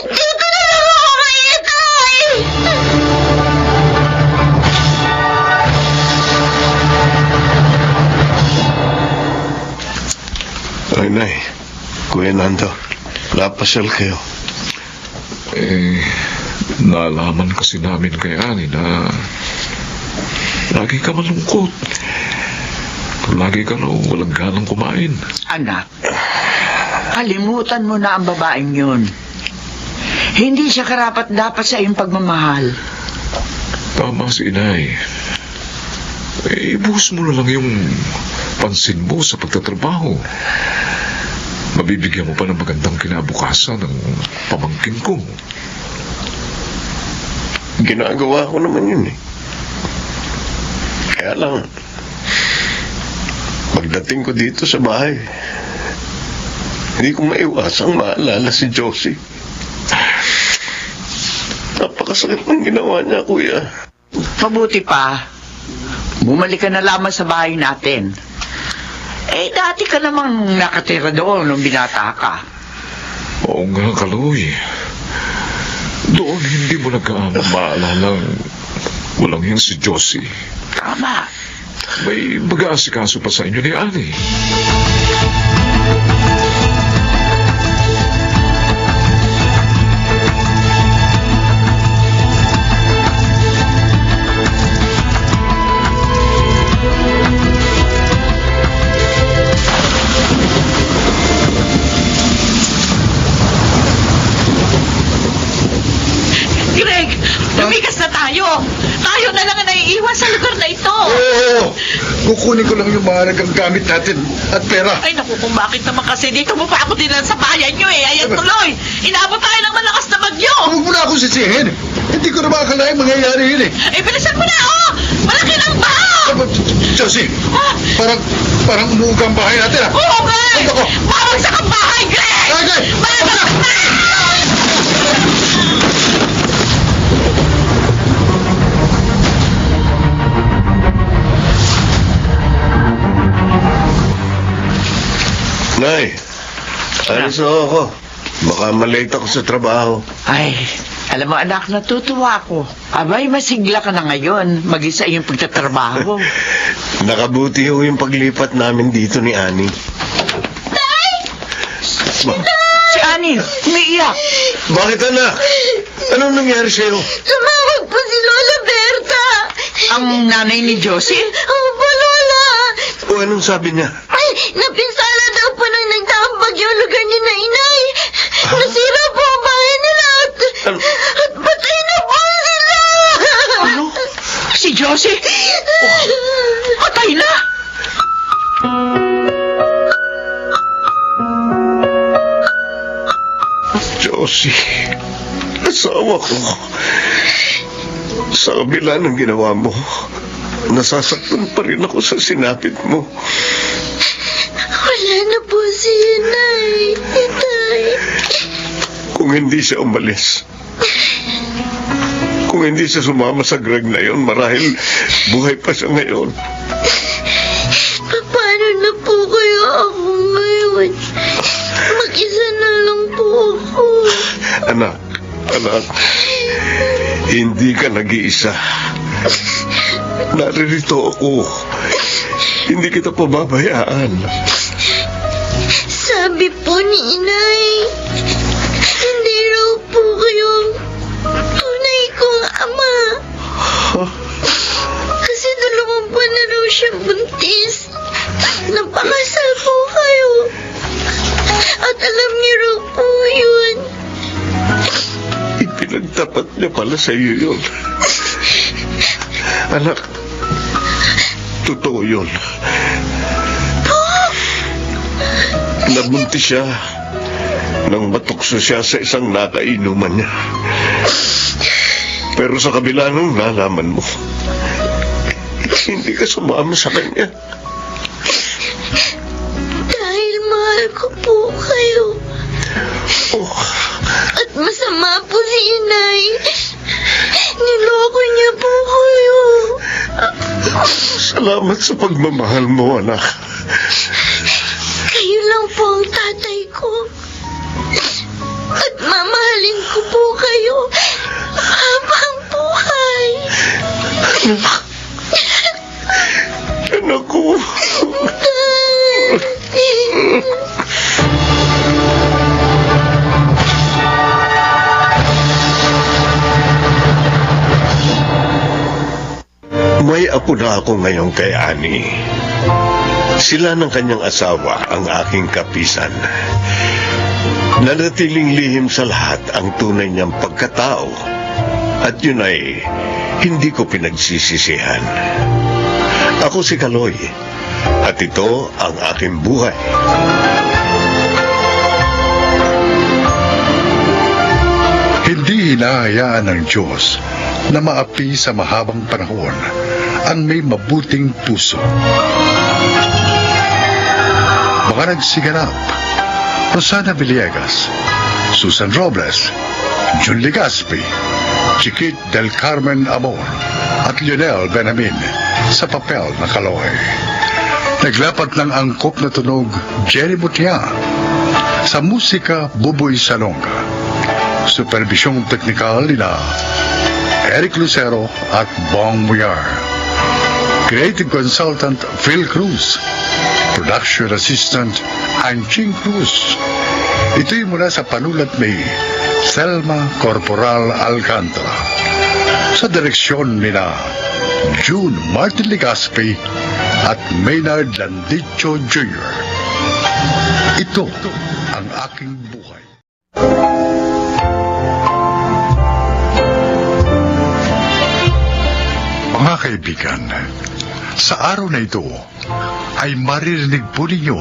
Dito na lang ako kay Itay! ay nay, Kuya Nando, napasal kayo. Nalaman kasi namin kay Ani na lagi ka malungkot. Lagi ka raw walang ganang kumain. Anak, kalimutan mo na ang babaeng yun. Hindi siya karapat-dapat sa iyong pagmamahal. Tama si Inay. Ibuhos mo na lang yung pansin mo sa pagtatrabaho. Mabibigyan mo pa ng magandang kinabukasan ng pamangkin ko. Ginagawa ko naman yun eh. Kaya lang, pagdating ko dito sa bahay, hindi ko maiwasang maalala si Josie. Napakasakit ng ginawa niya, Kuya. Mabuti pa, bumalik ka na lamang sa bahay natin. Dati ka namang nakatira doon nung binata ka. Oo nga, Kaloy. Doon hindi mo maalala walang yan si Josie. Tama. May mag-aasikaso pa sa inyo ni Ani. Greg, lumikas na tayo. Tayo na lang ang naiiwan sa lugar na ito. Oo, kukunin ko lang yung mahalagang gamit natin at pera. Ay, naku, kung bakit naman kasi dito mo pa ako dinala sa bayan nyo eh. Ayan tuloy. Inaabot tayo ng malakas na bagyo. Huwag mo na akong sisihin. Hindi ko na makakalain mangyayari yun eh. Eh, bilisan mo na, oh! Malaki ng baho! Josie, parang umuuga ang bahay natin ah. Oo, Greg! Ay, nako. Babagsak ang bahay, Greg! Ay, Greg! Babagsak na! Nay, alis na ako. Baka malate ako sa trabaho. Ay, alam mo anak, natutuwa ako. Abay, masigla ka na ngayon. Mag-isa yung pagtatrabaho. Nakabuti ho yung paglipat namin dito ni Annie. Si Ani, umiiyak. Bakit anak? Anong nangyari sa'yo? Tumawag po si Lola Berta. Ang nanay ni Josie? Opo, Lola. O anong sabi niya? Ay, napinsala daw po nang nagdaang bagyo ang lugar ni na inay. Nasira po ang bahay nila at patay na po sila. Ano? Si Josie? Patay na? Josie, asawa ko. Sa kabila ng ginawa mo, nasasaktan pa rin ako sa sinapit mo. Wala na po si inay. Itay. Kung hindi siya umalis, kung hindi siya sumama sa Greg na yon, marahil buhay pa siya ngayon. Paano na po kaya ako ngayon? Mag-isa na lang po ako. Anak, hindi ka nag-iisa. Naririto ako. Hindi kita pababayaan. Sabi po ni inay, hindi raw po kayo tunay kong ama. Kasi 2 buwan na raw siya buntis. Napakasal po kayo. At alam niyo raw po yun. Ipinagtapat niya pala sa iyo yun. Anak, totoo yun. Nabuntis siya nang matukso siya sa isang nakainuman niya. Pero sa kabila nung nalaman mo, hindi ka sumama sa kanya. Dahil mahal ko po kayo. Oh, At masama po si inay. Niloko niya po kayo. salamat sa pagmamahal mo, anak. Kayo lang po ang tatay ko. At mamahalin ko po kayo habang buhay. Anak ko. May apo na ako ngayon kay Annie. Sila ng kanyang asawa ang aking kapisan. Nanatiling lihim sa lahat ang tunay niyang pagkatao. At yun ay hindi ko pinagsisisihan. Ako si Kaloy. At ito ang aking buhay. Hindi hinahayaan ng Diyos na maapi sa mahabang panahon ang may mabuting puso. Mga nagsiganap: Rosana Villegas, Susan Robles, Jun Legaspi, Chiquit del Carmen Amor at Lionel Benamin sa papel na Kaloy. Naglapat ng angkop na tunog Jerry Butia. Sa musika Buboy Salonga. Supervisyong teknikal nila Eric Lucero at Bong Muyar. Creative Consultant Phil Cruz. Production Assistant Anching Cruz. Ito'y mula sa panulat ni Selma Corporal Alcantara. Sa direksyon nila June Martin Legaspi at Maynard Landicho Jr. Ito ang aking buhay. Mga kaibigan, sa araw na ito ay maririnig po ninyo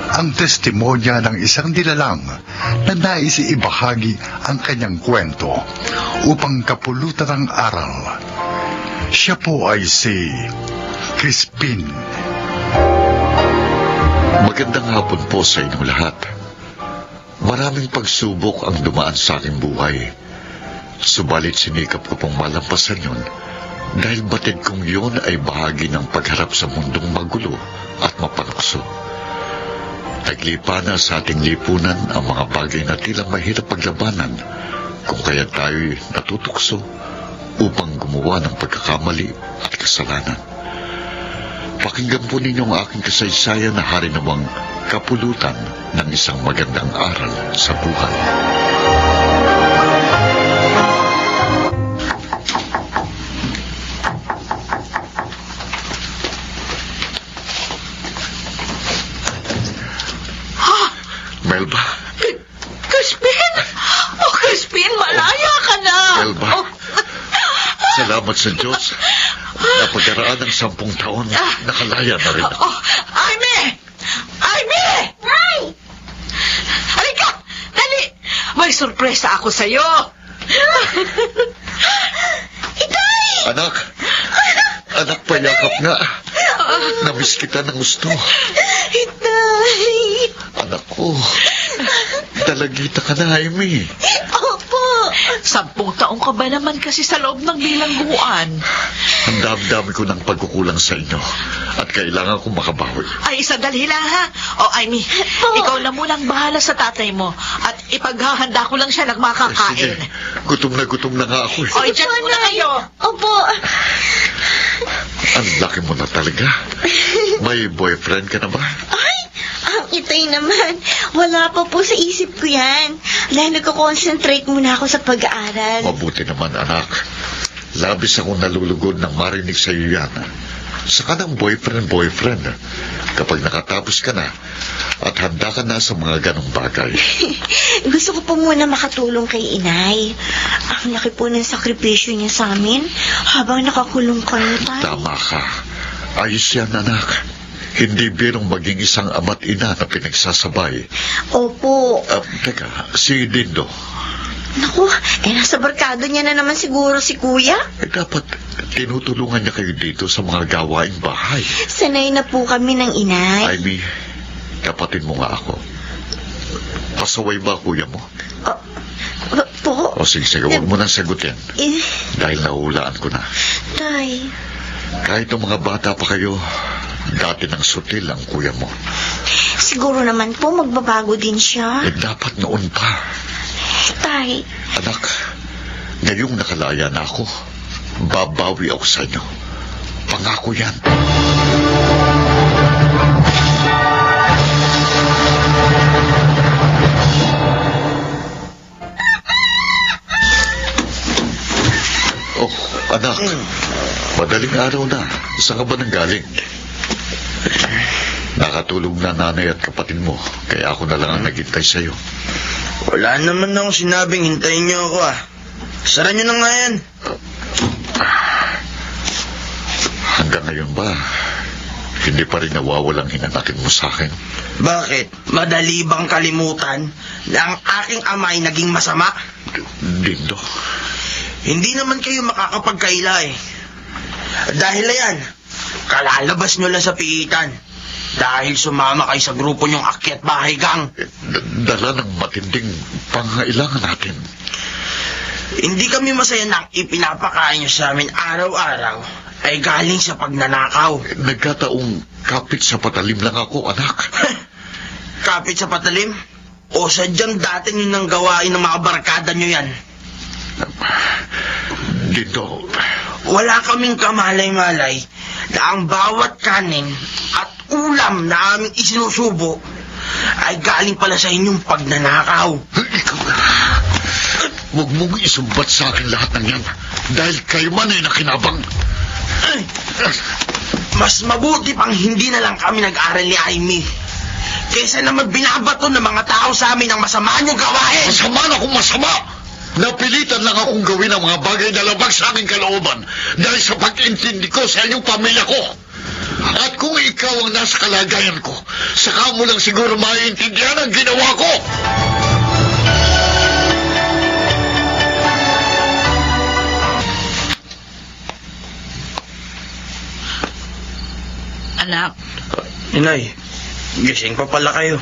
ang testimonya ng isang nilalang na nais ibahagi ang kanyang kwento upang kapulutan ng aral. Siya po ay si Crispin. Magandang hapon po sa inyong lahat. Maraming pagsubok ang dumaan sa aking buhay. Subalit sinikap ko pong malampasan yun dahil batid kong yun ay bahagi ng pagharap sa mundong magulo at mapanukso. Naglipa na sa ating lipunan ang mga bagay na tila mahirap paglabanan kung kaya tayo'y natutukso upang gumawa ng pagkakamali at kasalanan. Pakinggan po ninyo ang aking kasaysayan na harinawang kapulutan ng isang magandang aral sa buhay. Melba? Crispin! Oh, Crispin, malaya ka na! Melba, salamat sa Diyos. Napagkaraan ng 10 taon, nakalaya na rin ako. Oh, Aimee! Aimee! Nay! Halika! Dali! May sorpresa ako sa'yo! Itay! Anak! Anak, payakap nga. Namiss kita ng gusto. Itay! Anak ko, dalagita ka na, Amy. Opo! 10 taong ka ba naman kasi sa loob ng bilangguan? Ang dami-dami ko ng pagkukulang sa inyo at kailangan kong makabawi. Ay, sandali lang ha. O, Amy, ikaw na munang bahala sa tatay mo at ipaghahanda ko lang siya ng Sige, makakain. gutom na nga ako. O, dyan muna kayo. Opo! Ang laki mo na talaga. May boyfriend ka na ba? Ay! Ang Itay naman. Wala pa po sa isip ko yan. Dahil nagko-concentrate muna ako sa pag-aaral. Mabuti naman, anak. Labis akong nalulugod nang marinig sa iyo yan. Saka ng boyfriend. Kapag nakatapos ka na at handa ka na sa mga ganong bagay. Gusto ko po muna makatulong kay Inay. Ang laki po ng sakripisyo niya sa amin habang nakakulong kayo, Tay. Tama ka. Ayos yan, anak. Hindi birong maging isang ama't ina na pinagsasabay. Opo. Teka, si Dindo. Naku, nasa barkado niya na naman siguro si Kuya. Dapat tinutulungan niya kayo dito sa mga gawaing bahay. Sanay na po kami ng Inay. Amy, kapatin mo nga ako. Pasaway ba kuya mo? Po? O sige, huwag mo nang sagutin. Eh, Dahil nahulaan ko na. Tay. Kahit ang mga bata pa kayo, dati ng sutil ang kuya mo. Siguro naman po magbabago din siya. Dapat noon pa. Tay. Anak, ngayong nakalaya na ako, babawi ako sa inyo. Pangako yan. Oh, anak. Madaling araw na. Saan ka ba nanggaling? Nakatulog na nanay at kapatid mo, kaya ako na lang ang naghintay sa'yo. Wala naman akong sinabing hintayin niyo ako Sara niyo na nga yan. Hanggang ngayon ba, hindi pa rin nawawalang hinanakit mo sa akin? Bakit? Madali bang kalimutan na ang aking ama ay naging masama? Dindo. Hindi naman kayo makakapagkaila Dahil na yan, kalalabas nyo lang sa piitan. Dahil sumama kayo sa grupo nyong akyat bahay gang. Dala ng matinding pangailangan natin. Hindi kami masaya na ang ipinapakain nyo sa amin araw-araw ay galing sa pagnanakaw. Nagkataong kapit sa patalim lang ako, anak. Kapit sa patalim? O sadyang dati nyo nang gawain ng mga barkada nyo yan? Dindo. Wala kaming kamalay-malay na ang bawat kanin at ulam na aming isinusubo ay galing pala sa inyong pagnanakaw. Ikaw na. Huwag mong isumbat sa akin lahat ng yan dahil kayo man ay nakinabang. Mas mabuti pang hindi na lang kami nag-aral ni Amy kaysa naman binabato ng mga tao sa amin ang masama niyong gawain. Masama na kung masama. Napilitan lang akong gawin ang mga bagay na labag sa aking kalooban dahil sa pag-intindi ko sa inyong pamilya ko. At kung ikaw ang nasa kalagayan ko, saka mo lang siguro maiintindihan ang ginawa ko. Anak, Inay, gising pa pala kayo.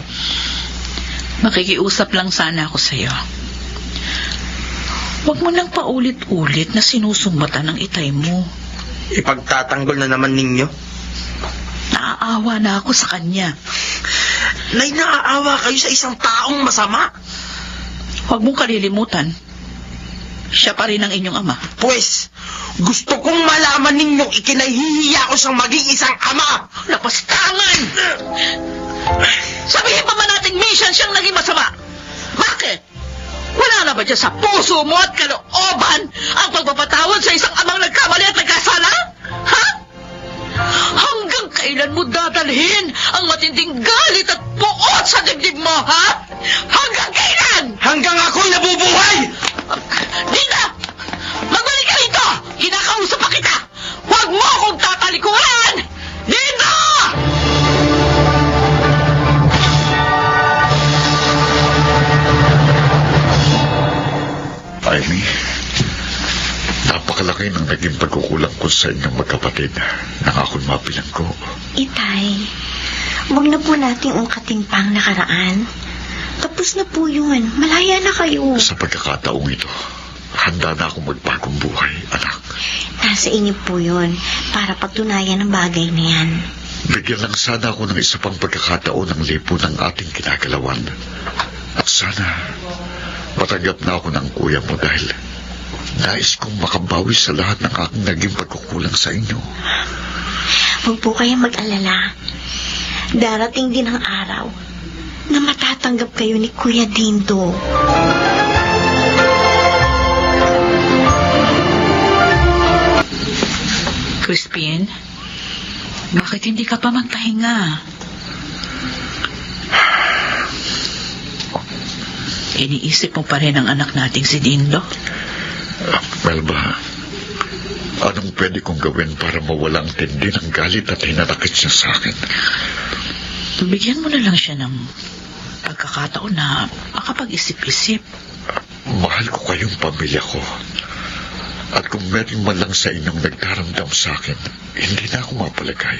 makikiusap lang sana ako sa'yo. Huwag mo nang paulit-ulit na sinusumbatan ng itay mo. Ipagtatanggol na naman ninyo. Naaawa na ako sa kanya. Nay, naaawa kayo sa isang taong masama. Huwag mong kalilimutan. Siya pa rin ang inyong ama. Pues, gusto kong malaman ninyong ikinahihiya ko siyang maging isang ama. Lapastangan! Sabihin pa man nating minsan siyang naging masama. Bakit? Wala na ba dyan sa puso mo at kalooban ang pagpapatawad sa isang amang nagkamali at nagkasala? Ha? Hanggang kailan mo dadalhin ang matinding galit at buot sa dibdib mo, ha? Hanggang kailan? Hanggang ako'y nabubuhay! Dina! Magbalik ka rito! Kinakausap pa kita! Huwag mo akong tatalikuran! Dina! Amy, napakalaki ng naging pagkukulang ko sa inyong magkapatid nang ako'y mapilang ko. Itay, huwag na po nating ungkatin pa ang nakaraan. Tapos na po yun. Malaya na kayo. Sa pagkakataong ito, handa na akong magbagong buhay, anak. Nasa inyo po yun para patunayan ang bagay na yan. Bigyan lang sana ako ng isa pang pagkakataon ng lipo ng ating kinagalawan. At sana, matanggap na ako ng kuya mo dahil nais kong makabawi sa lahat ng aking naging pagkukulang sa inyo. Huwag po kayong mag-alala. Darating din ang araw na matatanggap kayo ni Kuya Dindo. Crispin, bakit hindi ka pa magpahinga? Iniisip mo pa rin ang anak nating si Dindo? Melba, anong pwede kong gawin para mawala ang tindi ng galit at hinanakit siya sa akin? Bigyan mo na lang siya ng pagkakataon na makapag-isip-isip. Mahal ko kayong pamilya ko. At kung meron man lang sa inyong nagdaramdam sa akin, hindi na ako mapalagay.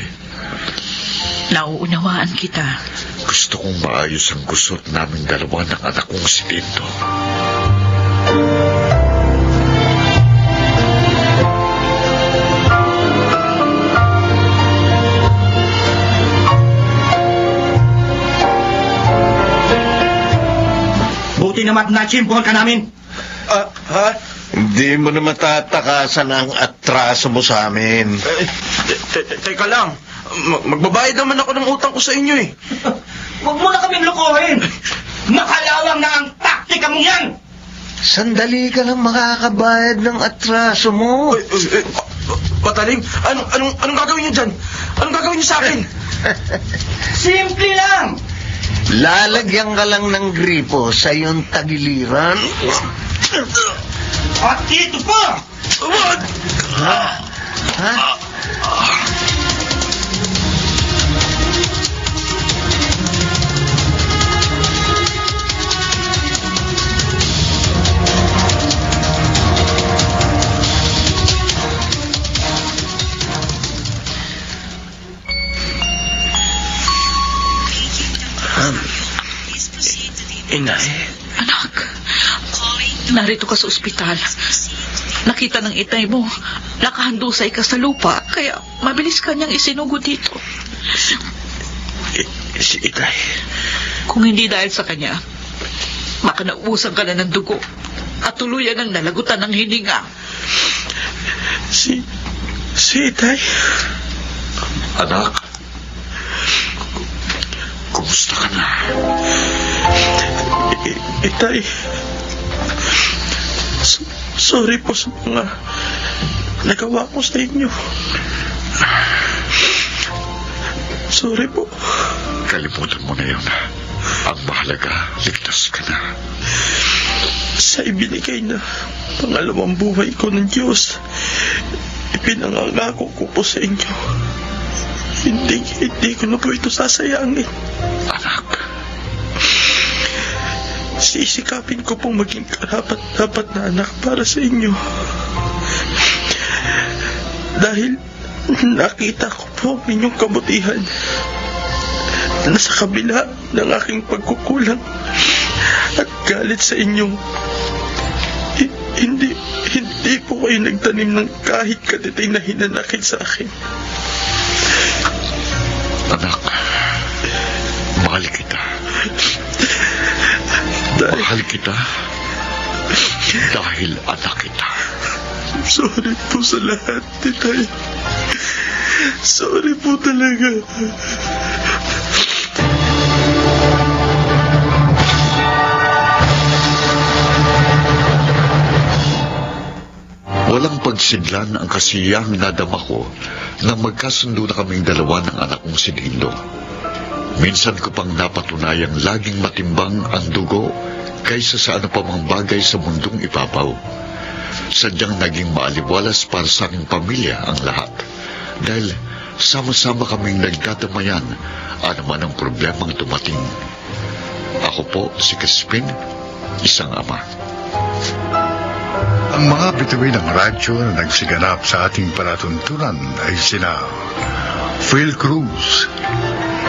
Nauunawaan kita. Gusto kong maayos ang gusot naming dalawa ng anak kong si Tito. Buti naman natsimpuhan ka namin. Ha? Hindi mo na matatakasan ang atraso mo sa amin. Teka lang. Magbabayad naman ako ng utang ko sa inyo eh. Huwag mo na kaming lokohin! Makalawang na ang taktika mong yan! Sandali ka lang makakabayad ng atraso mo. Pataling, anong gagawin niyo dyan? Anong gagawin niyo sa akin? Simple lang! Lalagyan ka lang ng gripo sa iyong tagiliran. At ito pa! Ha? Ha? Inay. Anak, narito ka sa ospital. Nakita ng itay mo, nakahandusay ka sa lupa, kaya mabilis ka niyang isinugo dito. Si Itay. Kung hindi dahil sa kanya, baka naubusan ka na ng dugo at tuluyan ang nalagutan ng hininga. Si Itay. Anak, kumusta ka na? Itay. Sorry po sa mga nagawa ko sa inyo. Sorry po. Kalimutan mo na yun. Ang mahalaga, ligtas ka na. Sa ibinigay na pangalawang buhay ko ng Diyos, ipinangangako ko po sa inyo. Hindi ko na po ito sasayangin. Anak, Sisikapin ko pong maging karapat-dapat na anak para sa inyo. Dahil nakita ko po ang inyong kabutihan na sa kabila ng aking pagkukulang at galit sa inyo, hindi po kayo nagtanim ng kahit katitay na hinanakit sa akin. anak, mahal kita. Mahal kita dahil anak kita. Sorry po sa lahat, Titay. Sorry po talaga. Walang pagsidlan ang kasiyang nadama ko nang magkasundo na kaming dalawa ng anak kong si Dindo. Minsan ko pang napatunayang laging matimbang ang dugo kaysa sa ano pa mang bagay sa mundong ibabaw. Sadyang naging maaliwalas para sa aking pamilya ang lahat dahil sama-sama kaming nagdadamayan anuman ang problemang dumating. Ako po si Crispin, isang ama. Ang mga bituin ng radyo na nagsiganap sa ating palatuntunan ay sina Phil Cruz,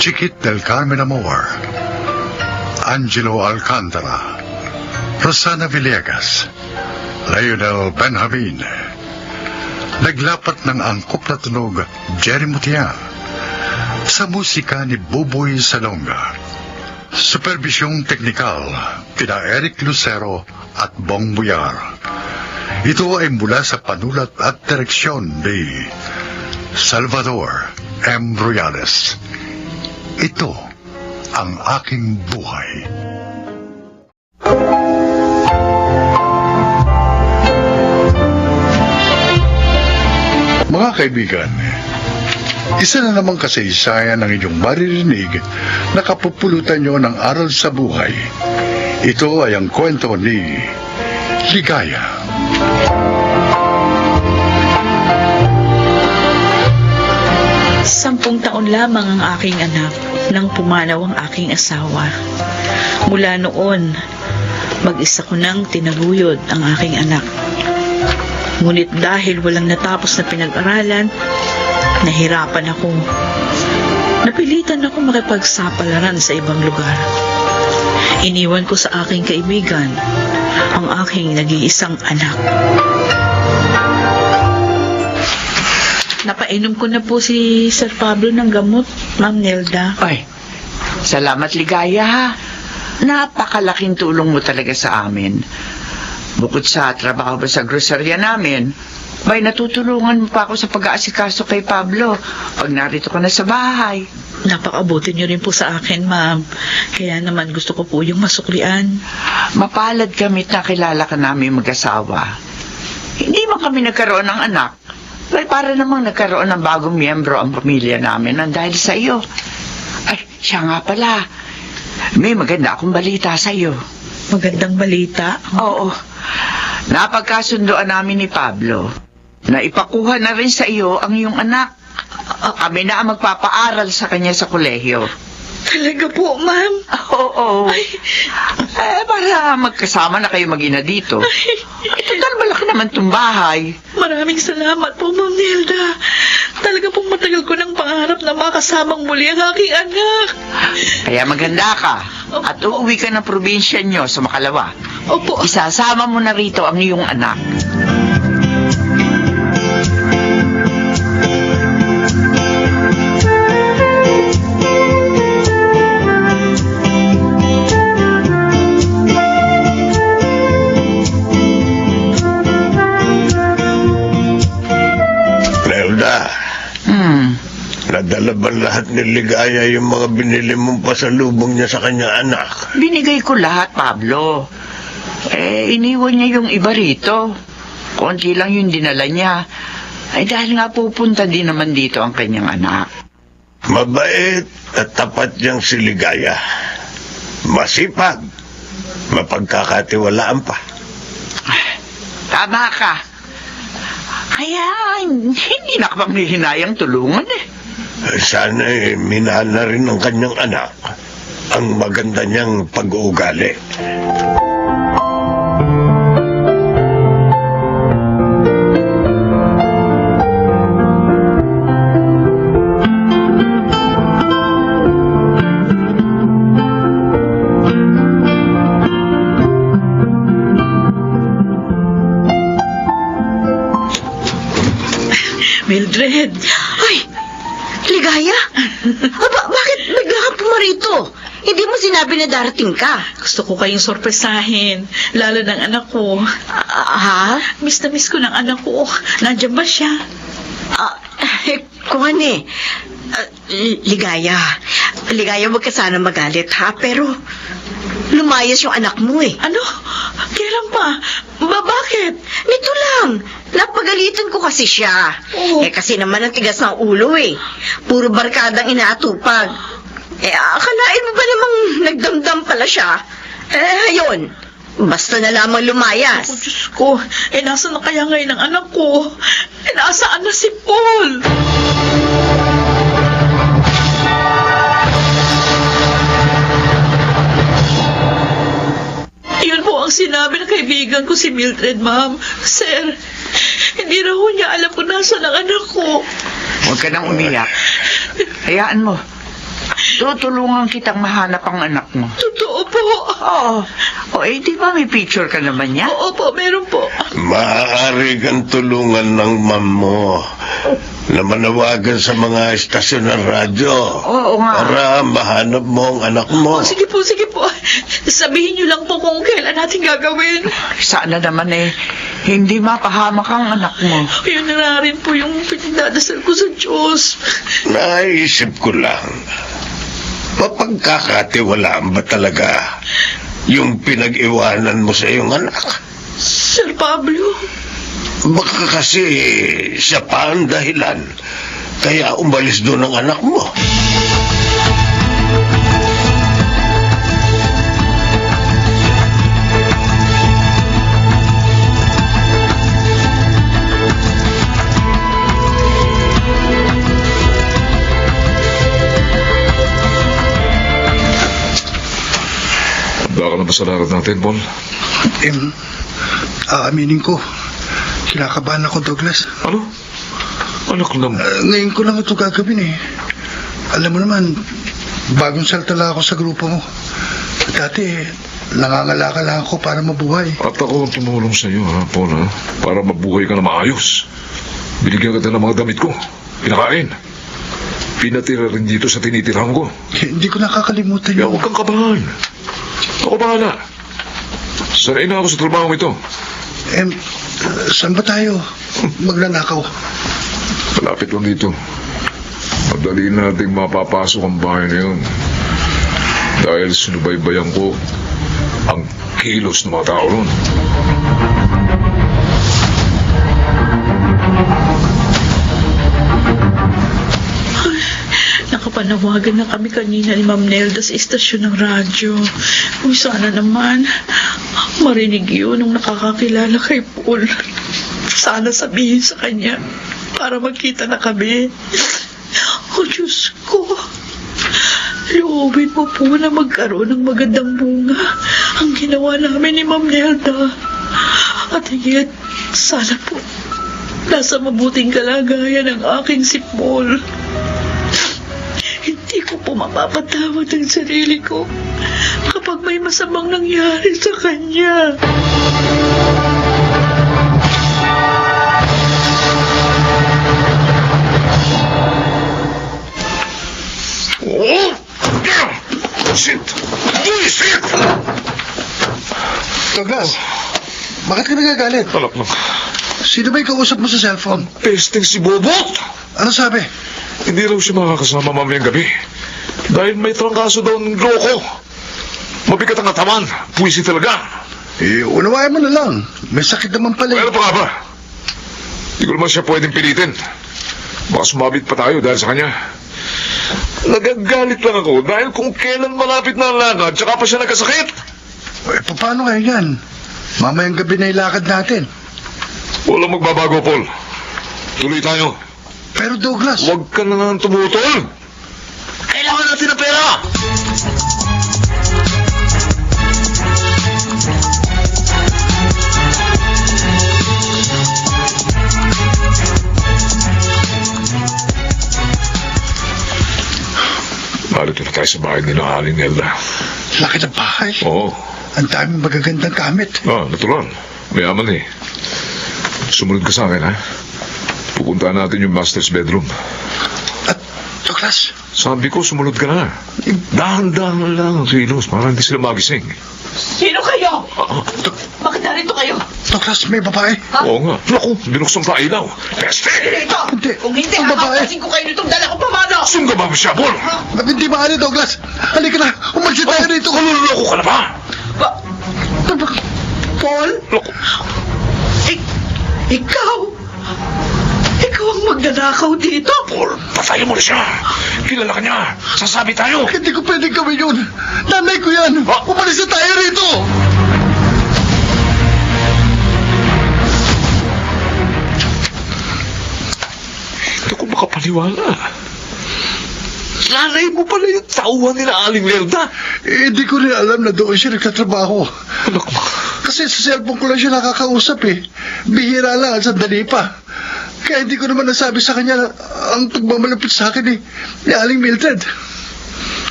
Chiquit del Carmen Amor, Angelo Alcantara, Rosana Villegas, Lionel Benjamin. Naglapat ng angkop na tunog Jerry Mutia sa musika ni Buboy Salonga. Supervisyong teknikal kina Eric Lucero at Bong Buyar. Ito ay mula sa panulat at direksyon ni Salvador M. Royales. Ito ang aking buhay. Mga kaibigan, isa na namang kasaysayan ang inyong maririnig na kapupulutan nyo ng aral sa buhay. Ito ay ang kwento ni Ligaya. Sampung taon lamang ang aking anak nang pumanaw ang aking asawa. Mula noon, mag-isa ko nang tinaguyod ang aking anak. Ngunit dahil walang natapos na pinag-aralan, nahirapan ako. Napilitan ako makipagsapalaran sa ibang lugar. Iniwan ko sa aking kaibigan ang aking nag-iisang anak. Napainom ko na po si Sir Pablo ng gamot, Ma'am Nelda. Ay, salamat Ligaya ha. Napakalaking tulong mo talaga sa amin. Bukod sa trabaho ba sa grocerya namin, may natutulungan mo pa ako sa pag-aasikaso kay Pablo pag narito ka na sa bahay. Napakabuti niyo rin po sa akin, Ma'am. Kaya naman gusto ko po yung masuklian. Mapalad kami't nakilala ka namin mag-asawa. Hindi man kami nagkaroon ng anak, ay para namang nagkaroon ng bagong miyembro ang pamilya namin nang dahil sa iyo. Ay, siya nga pala. May maganda akong balita sa iyo. Magandang balita? Oo. Napagkasundoan namin ni Pablo na ipakuha na rin sa iyo ang iyong anak. Kami na ang magpapaaral sa kanya sa kolehiyo. Talaga po, Ma'am? Oo. Para magkasama na kayo mag-ina dito. Total, malaki naman itong bahay. Maraming salamat po, Ma'am Nelda. Talaga pong matagal ko ng pangarap na makasamang muli ang aking anak. Kaya maganda ka. At uuwi ka ng probinsya nyo sa Makalawa. Opo. Isasama mo na rito ang iyong anak. Nadala ba lahat ni Ligaya yung mga binili mong pasalubong niya sa kanyang anak? Binigay ko lahat, Pablo. Iniwan niya yung iba rito. Konti lang yung dinala niya. Ay dahil nga pupunta din naman dito ang kanyang anak. Mabait at tapat niyang si Ligaya. masipag, mapagkakatiwalaan pa. Tama ka. Kaya hindi na ka panghihinayang tulungan eh. Sana minahal na rin ng kanyang anak ang maganda niyang pag-uugali. Mildred! Ay! Ligaya? Bakit bigla ka pumarito? Hindi mo sinabi na darating ka. Gusto ko kayong sorpresahin, lalo ng anak ko. Ha? Miss na miss ko ng anak ko. Nandiyan ba siya? Kung ano eh. Ligaya. Ligaya, huwag ka sana magalit ha, pero lumayas yung anak mo eh. Ano? Kailan pa? Bakit? Nito lang. Napagalitan ko kasi siya. Oh. Kasi naman ang tigas ng ulo eh. Puro barkadang inaatupag. Akalain mo ba namang nagdamdam pala siya? Ayun. Basta na lamang lumayas. Oh, Diyos ko. Nasa na kaya ngayon ang anak ko? Nasaan na si Paul? Yun po ang sinabi ng kaibigan ko si Mildred, ma'am. Sir, hindi raw niya alam kung nasa ang anak ko. Huwag ka nang umiyak. Hayaan mo. Tutulungan kitang mahanap ang anak mo. Totoo po. Oo. Di ba may picture ka naman niya? Oo po, meron po. Maaari kang tulungan ng ma'am mo na manawagan sa mga estasyon ng radyo. Oo nga. Para mahanap mo ang anak mo. Sige po, sige po. Sabihin niyo lang po kung kailan natin gagawin. Sana naman hindi mapahamak ang anak mo. Yun na rin po yung pinagdadasal ko sa Diyos. Naisip ko lang, mapagkakatiwalaan ba talaga yung pinag-iwanan mo sa iyong anak? Sir Pablo? Baka kasi siya pa ang dahilan, kaya umalis doon ang anak mo. Handa ka na ba sa larat natin, Paul? Aaminin ko, kinakabahan ako, Douglas. Ano? Anak naman. Ngayon ko lang ito gagawin eh. Alam mo naman, bagong saltala ako sa grupo mo. Dati, nangangalakal lang ako para mabuhay. At ako ang tumulong sa iyo, ha, Paul, ha? Para mabuhay ka na maayos. Binigyan kita ng mga damit ko. Pinakain. Pinatira rin dito sa tinitirhan ko. Hindi ko nakakalimutan Kaya yun. huwag kang kabahan. Ako bahala. Sanay na ako sa trabaho ito. Saan ba tayo magnanakaw? Malapit lang dito. Madali nating mapapasok ang bahay na yun. Dahil sinubaybayan ko ang kilos ng mga tao ron. Nakapanawagan na kami kanina ni Ma'am Nelda sa istasyon ng radyo. Kung sana naman marinig yun nung nakakakilala kay Paul. Sana sabihin sa kanya para magkita na kami. Oh, Diyos ko. Loobin mo po na magkaroon ng magandang bunga ang ginawa namin ni Ma'am Nelda. At higit, sana po nasa mabuting kalagayan ang aking si Paul. Hindi ko po mapapatawad ang sarili ko kapag may masamang nangyari sa kanya. Oh! Shit! Bullshit! Douglas, bakit ka nagagalit? Alak lang. Sino ba yung kausap mo sa cellphone? Pesting si Bobot! Ano sabi? Hindi raw siya makakasama mamayang gabi. Dahil may trangkaso daw ng loko. Mabigat ang katawan. Puwisi talaga. Unawain mo na lang. May sakit naman pala. Ano pa nga ba? Hindi ko naman siya pwedeng pilitin. Baka sumabit pa tayo dahil sa kanya. Nagagalit lang ako dahil kung kailan malapit na ang lakad, tsaka pa siya nagkasakit. Paano kaya yan? Mamayang gabi na ilakad natin. Walang magbabago, Paul. Tuloy tayo. Pero Douglas... Huwag ka na nga tumutol. Kailangan natin ng pera. Narito na tayo sa bahay ni Aling Nelda. Laki ng bahay. Oo. Ang daming magagandang gamit. Natural. Mayaman eh. Sumunod ka sa akin, ha? Pupuntahan natin yung master's bedroom. At, Douglas... Sabi ko, sumunod ka na. Dahan-dahan lang ang kilos para hindi sila magising. Sino kayo? Bakit narito kayo? Douglas, may babae. Oo nga. Naku, binuksan pa ilaw. Peste! Dito! Hindi. Kung hindi, Ang babae. hahatasin ko kayo nitong dala ko pamano! Saan ka ba, Masyabol? Hindi maaari, Douglas. Halika na. Umalis tayo rito. Kaluloko ka na ba? Paul? Loko. Ikaw? Ikaw ang magnanakaw dito? Paul, patayin mo na siya. Kilala ka niya. Sasabi tayo. Hindi ko pwedeng gawin yun. Nanay ko yan. Umalis na tayo rito. Hindi ko makapaniwala. Nanay mo pala yung tauhan nila Aling Nelda. Hindi ko rin alam na doon siya nagtatrabaho. Anak mo. Kasi sa cellphone ko lang siya nakakausap eh. Bihira lang, sandali pa. Kaya hindi ko naman nasabi sa kanya ang pagmamalapit sa akin ni Aling Mildred.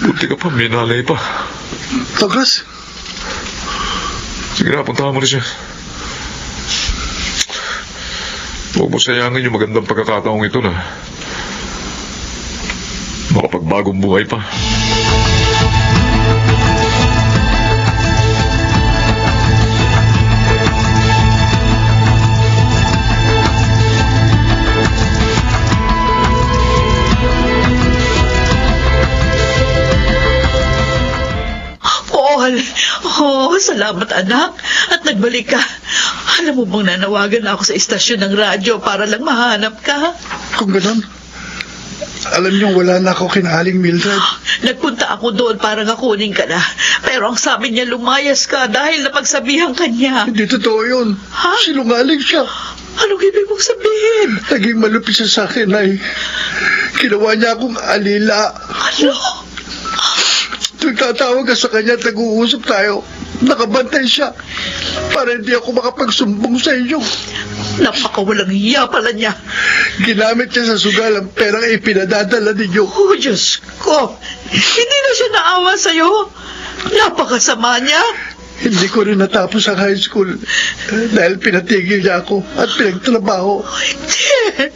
Buti ka pa, may nanay pa. Douglas, Sige na, puntahan mo na siya. Huwag mo sayangin yung magandang pagkakataong ito na makapagbagong buhay pa. Paul! Oh, salamat anak. At nagbalik ka. Alam mo bang nanawagan na ako sa istasyon ng radyo para lang mahanap ka? kung gano'n, alam niyo wala na ako kina Aling Mildred. Nagpunta ako doon para nga kunin ka na. Pero ang sabi niya, lumayas ka dahil napagsabihan ka niya. Hindi totoo yun. Ha? Sinungaling siya. Anong ibig mong sabihin? Naging malupit siya sa akin, ay. Ginawa niya akong alila. Ano? Tuwing tatawag ka sa kanya at nag-uusap tayo, nakabantay siya para hindi ako makapagsumbong sa inyo. Napakawalang hiya pala niya. Ginamit niya sa sugal ang perang ipinadadala ninyo. Oh, Diyos ko. Hindi na siya naawa sa'yo. Napakasama niya. Hindi ko rin natapos ang high school dahil pinatigil niya ako at pinagtrabaho. Hindi.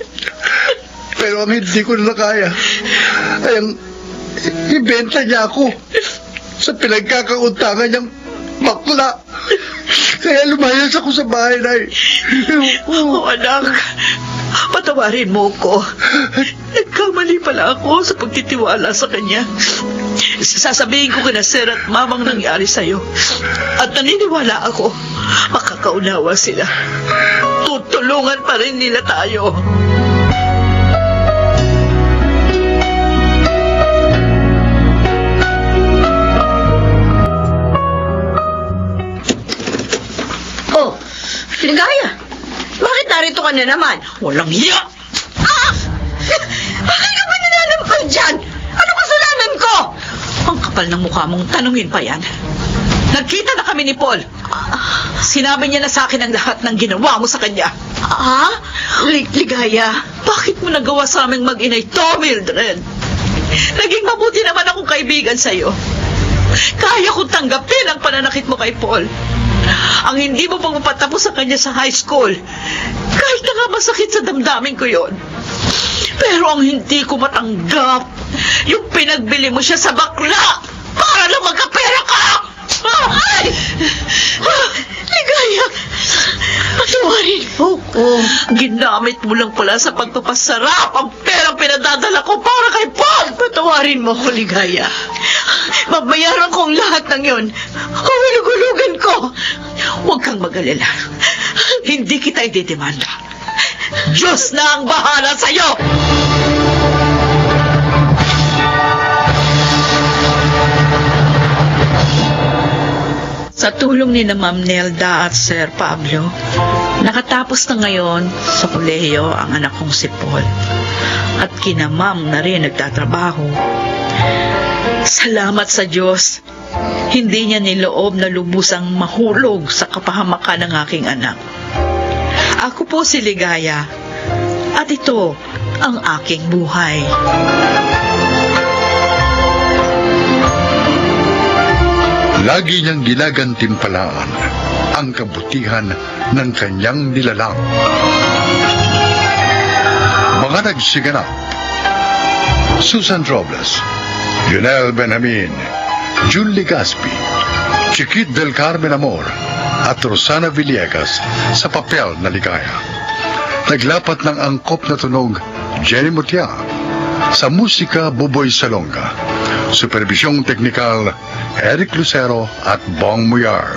Pero ang hindi ko na kaya ay ang ibenta niya ako sa pinagkakauntangan niyang bakla. Kaya lumayas ako sa bahay na Oh, anak. Patawarin mo ko. Nagkamali pala ako sa pagtitiwala sa kanya. Sasabihin ko kina Sir at Mamang nangyari sa'yo. At naniniwala ako, makakaunawa sila. Tutulungan pa rin nila tayo. Oh, Ligaya, bakit narito ka na naman? Walang hiya! Ah! Bakit ka ba nananampal dyan? Ano kasalanan ko? Ang kapal ng mukha mong tanungin pa yan. Nagkita na kami ni Paul. Sinabi niya na sa akin ang lahat ng ginawa mo sa kanya. Ah? Ligaya? Bakit mo nagawa sa aming mag-inay to, Mildred? Naging mabuti naman akong kaibigan sa'yo. Kaya kong tanggapin ang pananakit mo kay Paul. Ang hindi mo pagpapatapos sa kanya sa high school, kahit na nga masakit sa damdamin ko yon. Pero ang hindi ko matanggap, yung pinagbili mo siya sa bakla para lang magkapera ka! Ay! Ligaya, patawarin mo ko. Ginamit mo lang pala sa pagpapasarap ang perang pinadadala ko para kay Paul! Patawarin mo ko, Ligaya. Babayaran ko ang lahat ng yon. Kahulug-hulugan ko. Huwag kang mag-alala. Hindi kita ididemanda. Diyos na ang bahala sa'yo! Sa tulong ni na Ma'am Nelda at Sir Pablo, nakatapos na ngayon sa kolehiyo ang anak kong si Paul. At kina Ma'am na rin nagtatrabaho. Salamat sa Diyos, hindi niya niloob na lubusang mahulog sa kapahamakan ng aking anak. Ako po si Ligaya, at ito ang aking buhay. Lagi niyang ginagantimpalaan ang kabutihan ng kanyang nilalang. Mga nagsiganap: Susan Robles, Lionel Benjamin, June Legaspi, Chiquit del Carmen Amor, at Rosana Villegas sa papel na Ligaya. Naglapat ng angkop na tunog, Jenny Mutia. Sa musika, Buboy Salonga. Supervisyong teknikal, Eric Lucero at Bong Muyar.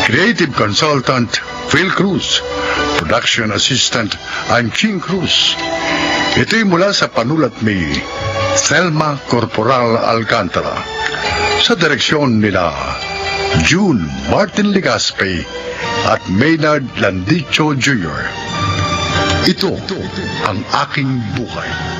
Creative Consultant, Phil Cruz. Production Assistant, I'm King Cruz. Ito'y mula sa panulat ni Thelma Corporal Alcantara. Sa direksyon nila June Martin Legaspi at Maynard Landicho Jr. Ito ang aking buhay.